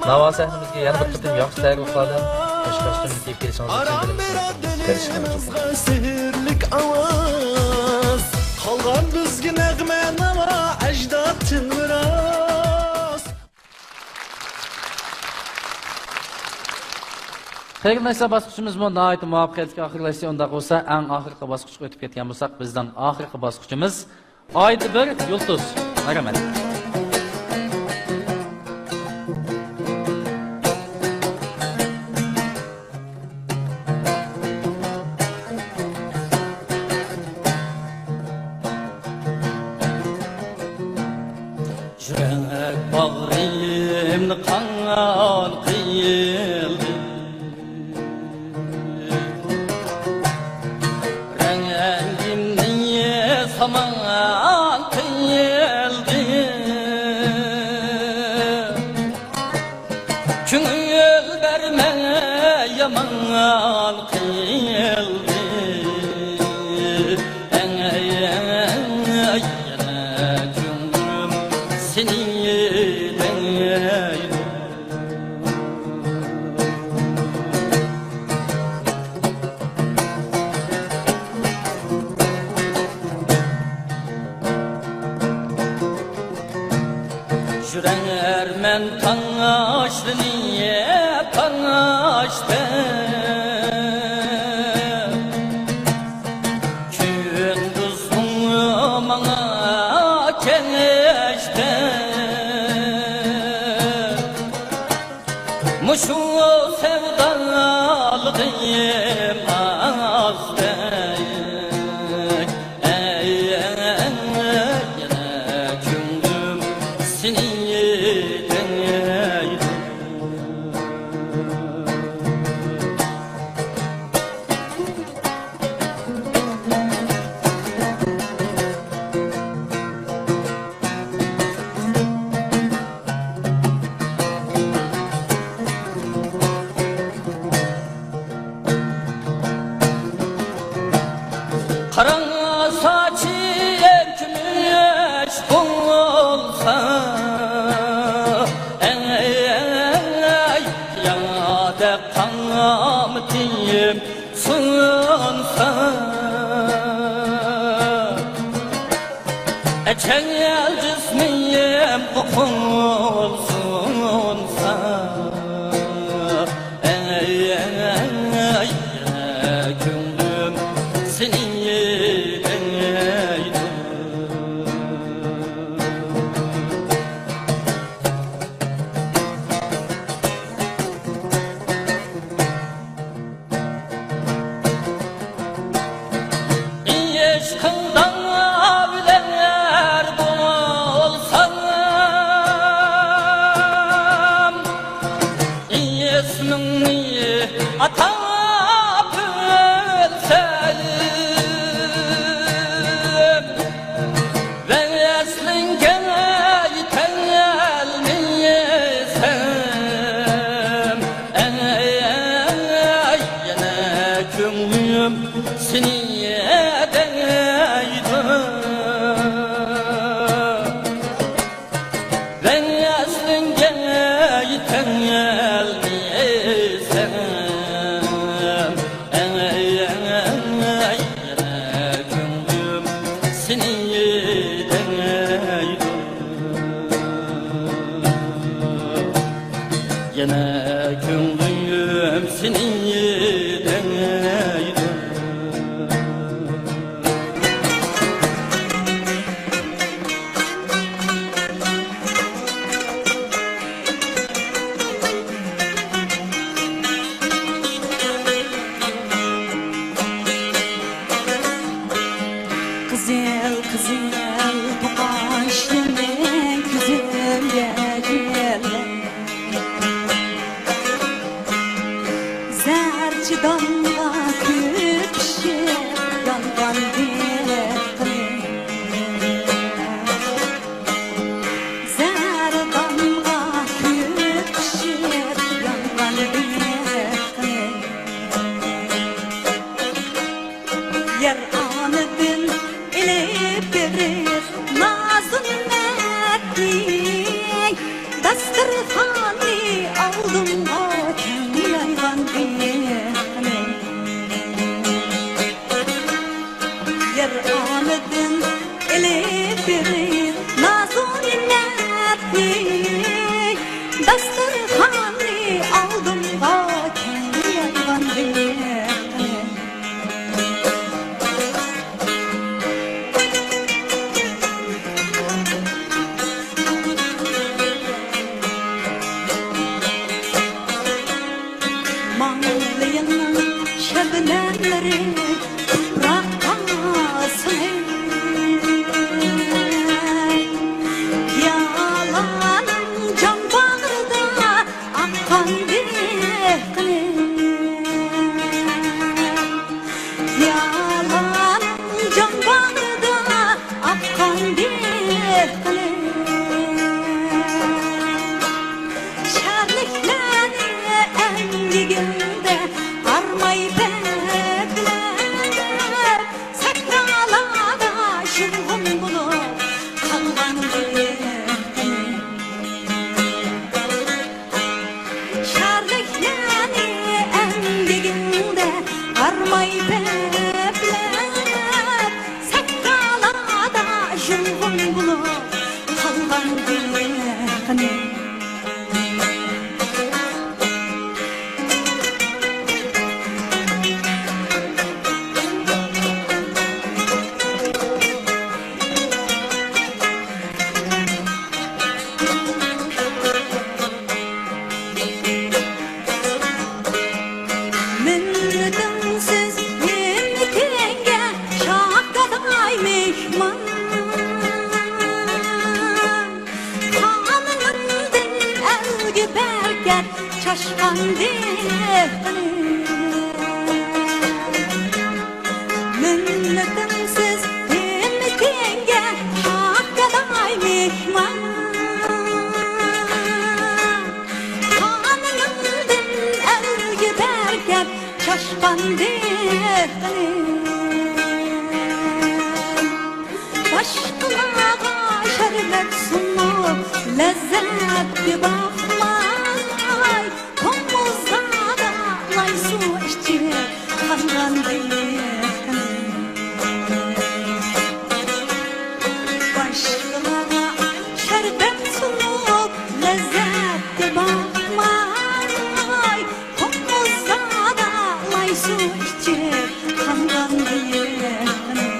ناۋا سەھنىمىزگە يەنە بىر قېتىم ياخشى تەييارلىقلار بىلەن خۇش كاستيۇمنى كىيىپ كېلىشىڭىزنى چىن دىلىمىزدىن ئۈمىد قىلىمىز. سېھىرلىك ئاۋاز، قالغان بىزگە نەغمە ناۋا ئەجدادتىن مىراس. قېرىنداشلار، باسقۇچىمىزمۇ ناھايىتى مۇۋەپپەقىيەتلىك ئاخىرلاشتى. ئۇنداق بولسا، ئەڭ ئاخىرقى باسقۇچقا ئۆتۈپ كەتكەن بولساق، بىزنىڭ ئاخىرقى باسقۇچىمىز ئايدا بىر يۇلتۇز. مەرھەمەت. يۈرەك باغرىمنى قان قىلدى. رەڭگىمنى سامان قىلدى. كۆڭۈل بەرمەي يامان قىلدى. ئەي، ئەي، ئەي، يەنە كۆڭلۈم سېنى دەيدۇ. يۈرەرمەن تاڭ ئاشلىنى، تاڭ ئاشتى. مۇشۇ سەۋدالىقىم ئاز دەي، ئەي، ئەي، يەنە كۆڭلۈم سېنى دەيدۇ. قارا ساچىم كۈمۈش بولسا، ئەي، ئەي، يادا قامىتىم سۇنسا، ئەجەل جىسمىم قوقۇلسۇنسا، ئەي، ئەي، كۆڭلۈم سېنى دەيدۇ. ئىشقىڭدا ئۆلەر بولسام، ئىسمىڭنى ئاتاپ ئۆلسەم، ۋەسلىڭگە يېتەلمىسەم، ئەي، ئەي، يەنە كۆڭلۈم سېنى دەيدۇ. ۋەسلىڭگە يېتەلمىسەم، ئەي، ئەي، يەنە كۆڭلۈم سېنى دەيدۇ. يەنە كۆڭلۈم سېنى دەيدۇ. قىزىل، قىزىل توقاچلىرىڭ كۆزۈمگە كېلەر. زەھەر چىدامغا كۆيۈپ پىشىپ يانغان بېقىم. زەھەر دانغا كۆيۈپ پىشىپ يانغان بېقىم. يار ئانىدىن ئېلىپ بېرىپ نازۇنىنى، داستىخاننى ئالدىمغا كەڭ يايغان بېقىم. يار ئانىدىن ئېلىپ بېرىپ نازۇنىنى، داستىخاننى ئالدىمغا كەڭ يايغان بېقىم. ماڭلىيىڭنىڭ شەبنەملىرى تۇپراققا سىڭىپ، پىيالانىڭ جام باغرىدا ئاققان بېقىم. پىيالانىڭ جام باغرىدا ئاققان بېقىم. شادلىقلارنى ئەڭگىگىمدە ئارماي بەردىلەر. مىللىتىڭسىز تىلىكىڭگە ھەققىداي مېھمان. قانىنىڭدىن ئەلگە بەركەت چاشقان دېھقىنىم. باشقىلارغا شەربەت سۇنۇپ، لەززەتكە باقماي، تومۇزدا لاي سۇ ئىچىپ قانغان دېھقىنىم. باشقىلارغا شەربەت سۇنۇپ، لەززەتكە باقماي، تومۇزدا لاي سۇ ئىچىپ قانغان دېھقىنىم.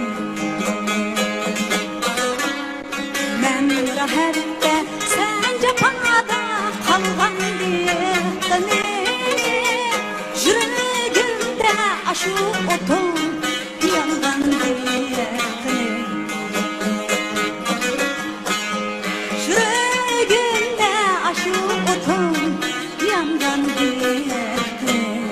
مەن راھەتتە، سەن جاپادا قالغان دېھقىنىم. يۈرىكىمدە ئاشۇ ئوتۇڭ يانغان دېھقىنىم. يۈرىكىمدە ئاشۇ ئوتۇڭ يانغان دېھقىنىم.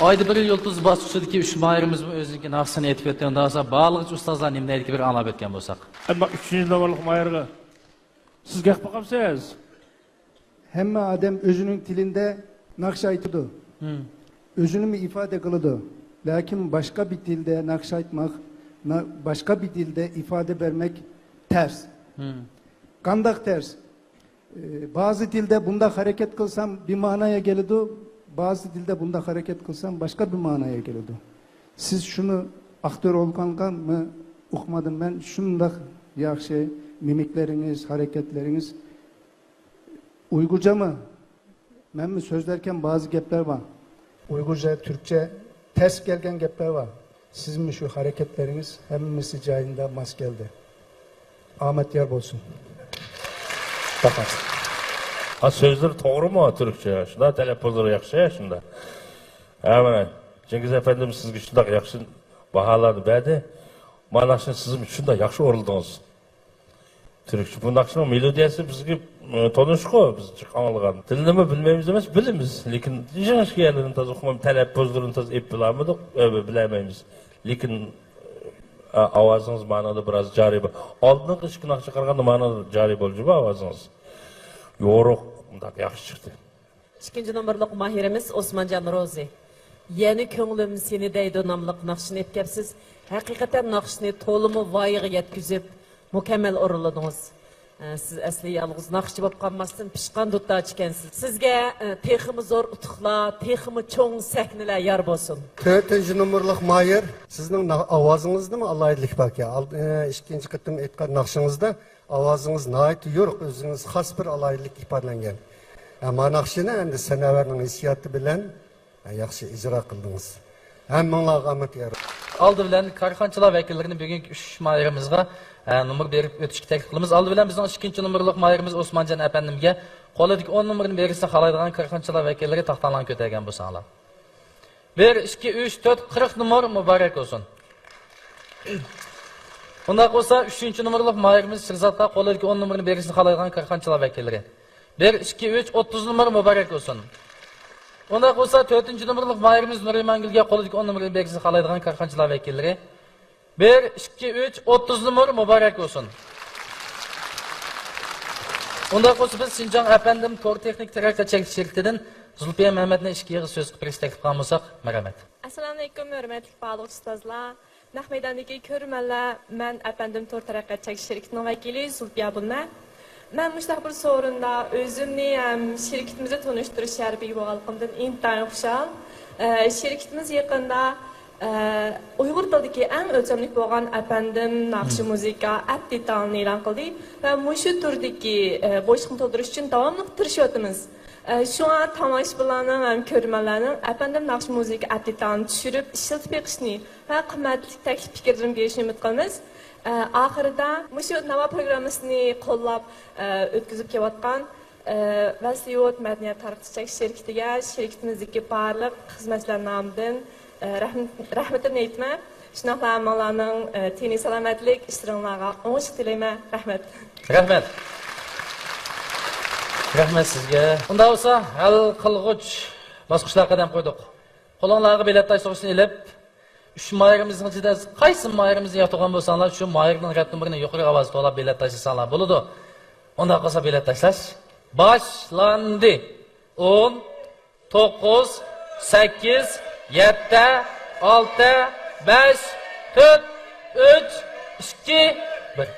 ئايدا بىر يۇلتۇز باسقۇچىدىكى ئۈچ ماھىرىمىزمۇ ئۆزىنىڭكى ناخشىسىنى ئېيتىپ ئۆتكەندىن ساڭا بارلىقچە ئۇستازلار نېمە دەيدىكى بىر ئاڭلاپ ئۆتكەن بولساق. ئەمما ئۈچىنچى نومۇرلۇق ماھىرغا سىز گەپ قىلىپ قاپسىز. ھەممە ئادەم ئۆزىنىڭ تىلىدا ناخشا ئېيتىدۇ. ھىم. ئۆزىنىمۇ ئىپادە قىلىدۇ. لېكىن باشقا بىر تىلدا ناخشا ئېيتماق، نا-، باشقا بىر تىلدا ئىپادە بەرمەك تەس. ھىم. قانداق تەس؟ ئى، بەزى تىلدا بۇنداق ھەرىكەت قىلسام بىر مەنايە كېلىدۇ، بەزى تىلدا بۇنداق ھەرىكەت قىلسام باشقا بىر مەنايە كېلىدۇ. سىز شۇنى ئاختور ئولكانغىمۇ ئۇقمىدىم مەن، شۇنداق ياخشى مىمىكلىرىڭىز، ھەرىكەتلىرىڭىز. ئۇيغۇرچىمۇ؟ مەنمۇ سۆزلەركەن بەزى گەپلەر بار. ئۇيغۇرچە، تۈركچە تەس كەلگەن گەپلەر بار. سىزمۇ شۇ ھەرىكەتلىرىڭىز ھەممىسى جايىدا ماس كەلدى. ئامەت يار بولسۇن. رەھمەت. ھا، سۆزلىرى توغرىمۇ تۈركچە؟ شۇنداق تەلەپپۇزلىرى ياخشى، شۇنداق. ھە، مانا، جىڭگىز ئەپەندىم سىزگە شۇنداق ياخشى باھالارنى بەردى. مانا شۇ سىزمۇ شۇنداق ياخشى ئورۇلدىڭىز. تۈركچە بۇ ناخشىنىڭ مېلودىيەسى بىزگە، ئى، تونۇشقۇ، بىز جىق ئاڭلىغان. تىلىنىمۇ بىلمەيمىز ئەمەس، بىلىمىز. لېكىن يېڭىشقا يەرلىرىنى تازا ئۇقمايمىز، تەلەپپۇزلىرىنى تازا ئېيتىپ بىلالمىدۇق، ئە، بىلەلمەيمىز. لېكىن، ئە، ئاۋازىڭىز مانىدا بىراز جارى بار. ئالدىنقى ئىككى ناخشىغا قارىغاندا مانىدا جارى بولدى جۇمۇ ئاۋازىڭىز. يورۇق، مۇنداق ياخشى چىقتى. ئىككىنچى نومۇرلۇق ماھىرىمىز ئوسمانجان روزى. يەنە كۆڭلۈم سېنى دەيدۇ ناملىق ناخشىنى ئېيتىپ كەپسىز. ھەقىقەتەن ناخشىنى تولىمۇ ۋايىغا يەتكۈزۈپ، مۇكەممەل ئورۇنلىدىڭىز. ئە، سىز ئەسلى يالغۇز ناخشىچى بولۇپ قالماستىن، پىشقان دۇتارچى ئىكەنسىز. سىزگە، ئە، تېخىمۇ زور ئۇتۇقلار، تېخىمۇ چوڭ سەھنىلەر يار بولسۇن. تۆتىنچى نومۇرلۇق ماھىر، سىزنىڭ نا-، ئاۋازىڭىزدىمۇ ئالاھىدىلىك باركەن. ئال-، ئە، ئىككىنچى قېتىم ئېيتقان ناخشىڭىزدا ئاۋازىڭىز ناھايىتى يورۇق، ئۆزىڭىز خاس بىر ئالاھىدىلىك ئىپادىلەنگەن. ھە، مانا ناخشىنى ئەمدى سەنەۋەرنىڭ ھېسسىياتى بىلەن، ھە، ياخشى ئىجرا قىلدىڭىز. ھەممىڭلارغا ئامەت يار. ئالدى بىلەن كارخانىچىلار ۋەكىللىرىنى بۈگۈنكى ئۈچ ماھىرىمىزغا، ھە، نومۇر بېرىپ ئۆتۈشكە تەكلىپ قىلىمىز. ئالدى بىلەن بىزنىڭ ئىككىنچى نومۇرلۇق ماھىرىمىز ئوسمانجان ئەپەندىمگە قولىدىكى ئون نومۇرنى بېرىشنى خالايدىغان كارخانىچىلار ۋەكىللىرى تاختاڭلارنى كۆتەرگەن بولساڭلار. بىر، ئىككى، ئۈچ، تۆت، قىرىق نومۇر مۇبارەك بولسۇن. ئۇنداق بولسا، ئۈچىنچى نومۇرلۇق ماھىرىمىز شىرزاتقا قولىدىكى ئون نومۇرنى بېرىشنى خالايدىغان كارخانىچىلار ۋەكىللىرى. بىر، ئىككى، ئۈچ، ئوتتۇز نومۇر مۇبارەك بولسۇن. ئۇنداق بولسا، تۆتىنچى نومۇرلۇق ماھىرىمىز نۇرىمانگۈلگە قولىدىكى ئون نومۇرنى بېرىشنى خالايدىغان كارخانىچىلار ۋەكىللىرى. بىر، ئىككى، ئۈچ، ئوتتۇز نومۇر مۇبارەك بولسۇن. ئۇنداق بولسا، بىز شىنجاڭ ئەپەندىم تور تېخنىك تەرەققىيات چەكلىك شىركىتىدىن زۇلپىيە مەمەتنى ئىككى ئېغىز سۆز قىلىپ بېرىشنى تەكلىپ قىلغان بولساق، مەرھەمەت. ئەسسالامۇئەلەيكۇم، ھۆرمەتلىك بارلىق ئۇستازلار، نەق مەيداندىكى كۆرۈرمەنلەر، مەن ئەپەندىم تور تەرەققىيات چەكلىك شىركىتىنىڭ ۋەكىلى زۇلپىيە بۇلمە. مەن مۇشۇنداق بىر سورۇندا ئۆزۈمنى ھەم شىركىتىمىزنى تونۇشتۇرۇش شەرىپىگە بولغانلىقىمدىن ئىنتايىن خۇشال. ئە، شىركىتىمىز يېقىندا، ئە، ئۇيغۇر تىلىدىكى ئەڭ ئۆلچەملىك بولغان ئەپەندىم ناخشا مۇزىكا ئەپ دېتالىنى ئېلان قىلدى ۋە مۇشۇ تۈردىكى، ئە، بوشلۇقنى تولدۇرۇش ئۈچۈن داۋاملىق تىرىشىۋاتىمىز. ئە، شۇڭا تاماشىبىنلارنىڭ ھەم كۆرۈرمەنلەرنىڭ ئەپەندىم ناخشا مۇزىكا ئەپ دېتالىنى چۈشۈرۈپ ئىشلىتىپ بېقىشنى ۋە قىممەتلىك تەكلىپ پىكىرلىرىنى بېرىشىنى ئۈمىد قىلىمىز. ئە، ئاخىرىدا مۇشۇ ناۋا پروگراممىسىنى قوللاپ، ئە، ئۆتكۈزۈپ كېلىۋاتقان، ئە، ۋەسلىيوت مەدەنىيەت تارقىتىش چەكلىك شىركىتىگە شىركىتىمىزدىكى بارلىق خىزمەتچىلەر نامىدىن، ئە، رەھمىتىمنى ئېيتىمەن. شۇنداقلا ھەممىڭلارنىڭ، ئە، تېنى سالامەتلىك، ئىشلىرىڭلارغا ئوڭۇشلۇق تىلەيمەن. رەھمەت. رەھمەت. رەھمەت سىزگە. ئۇنداق بولسا، ھەل قىلغۇچ باسقۇچلارغا قەدەم قويدۇق. قولۇڭلارغا بېلەت تاش سوغۇشنى ئېلىپ، ئۈچ ماھىرىمىزنىڭ ئىچىدە قايسى ماھىرىمىزنى ياقتۇرغان بولساڭلار، شۇ ماھىرنىڭ رەت نومۇرىنى يۇقىرى ئاۋازدا توۋلاپ بېلەت تاشلىساڭلار بولىدۇ. ئۇنداق بولسا بېلەت تاشلاش باشلاندى. ئون، توققۇز، سەككىز، يەتتە، ئالتە، بەش، تۆت، ئۈچ، ئىككى، بىر.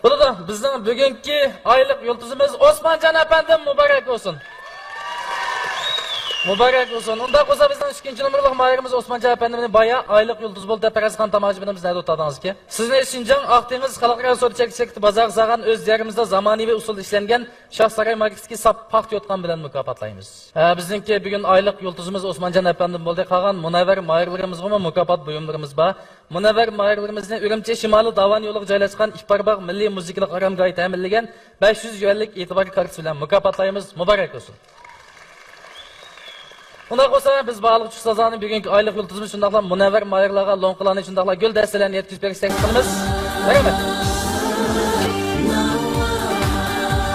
بولىدۇ، بىزنىڭ بۈگۈنكى ئايلىق يۇلتۇزىمىز ئوسمانجان ئەپەندىم، مۇبارەك بولسۇن. مۇبارەك بولسۇن. ئۇنداق بولسا، بىزنىڭ ئىككىنچى نومۇرلۇق ماھىرىمىز ئوسمانجان ئەپەندىمنى بايا ئايلىق يۇلتۇز بولدى دەپ پەرەز قىلغان تاماشىبىنىمىز نەدە ئولتۇردىڭىزكى؟ سىزنى شىنجاڭ ئاق دېڭىز خەلقئارا سودا چەكلىك شىركىتى بازارغا سالغان ئۆز دىيارىمىزدا زامانىۋى ئۇسۇلدا ئىشلەنگەن شاھ ساراي ماركىسىدىكى ساپ پاختا يوتقان بىلەن مۇكاپاتلايمىز. ئە، بىزنىڭكى بۈگۈن ئايلىق يۇلتۇزىمىز ئوسمانجان ئەپەندىم بولدى. قالغان مۇنەۋۋەر ماھىرلىرىمىزغىمۇ مۇكاپات بۇيۇملىرىمىز بار. مۇنەۋۋەر ماھىرلىرىمىزنى ئۈرۈمچى شىمالىي داۋان يولىغا جايلاشقان ئىپارباغ مىللىي مۇزىكىلىق ئارامگاھى تەمىنلىگەن بەش يۈز يۈەنلىك ئېتىبار كارتىسى بىلەن مۇكاپاتلايمىز. مۇبارەك بولسۇن. ئۇنداق بولسا، بىز باھالىغۇچى ئۇستازلارنى بۈگۈنكى ئايلىق يۇلتۇزىمىز شۇنداقلا مۇنەۋۋەر ماھىرلارغا لوڭقىلارنى شۇنداقلا گۈل دەستىلەرنى يەتكۈزۈپ بېرىشنى تەكلىپ قىلىمىز. رەھمەت.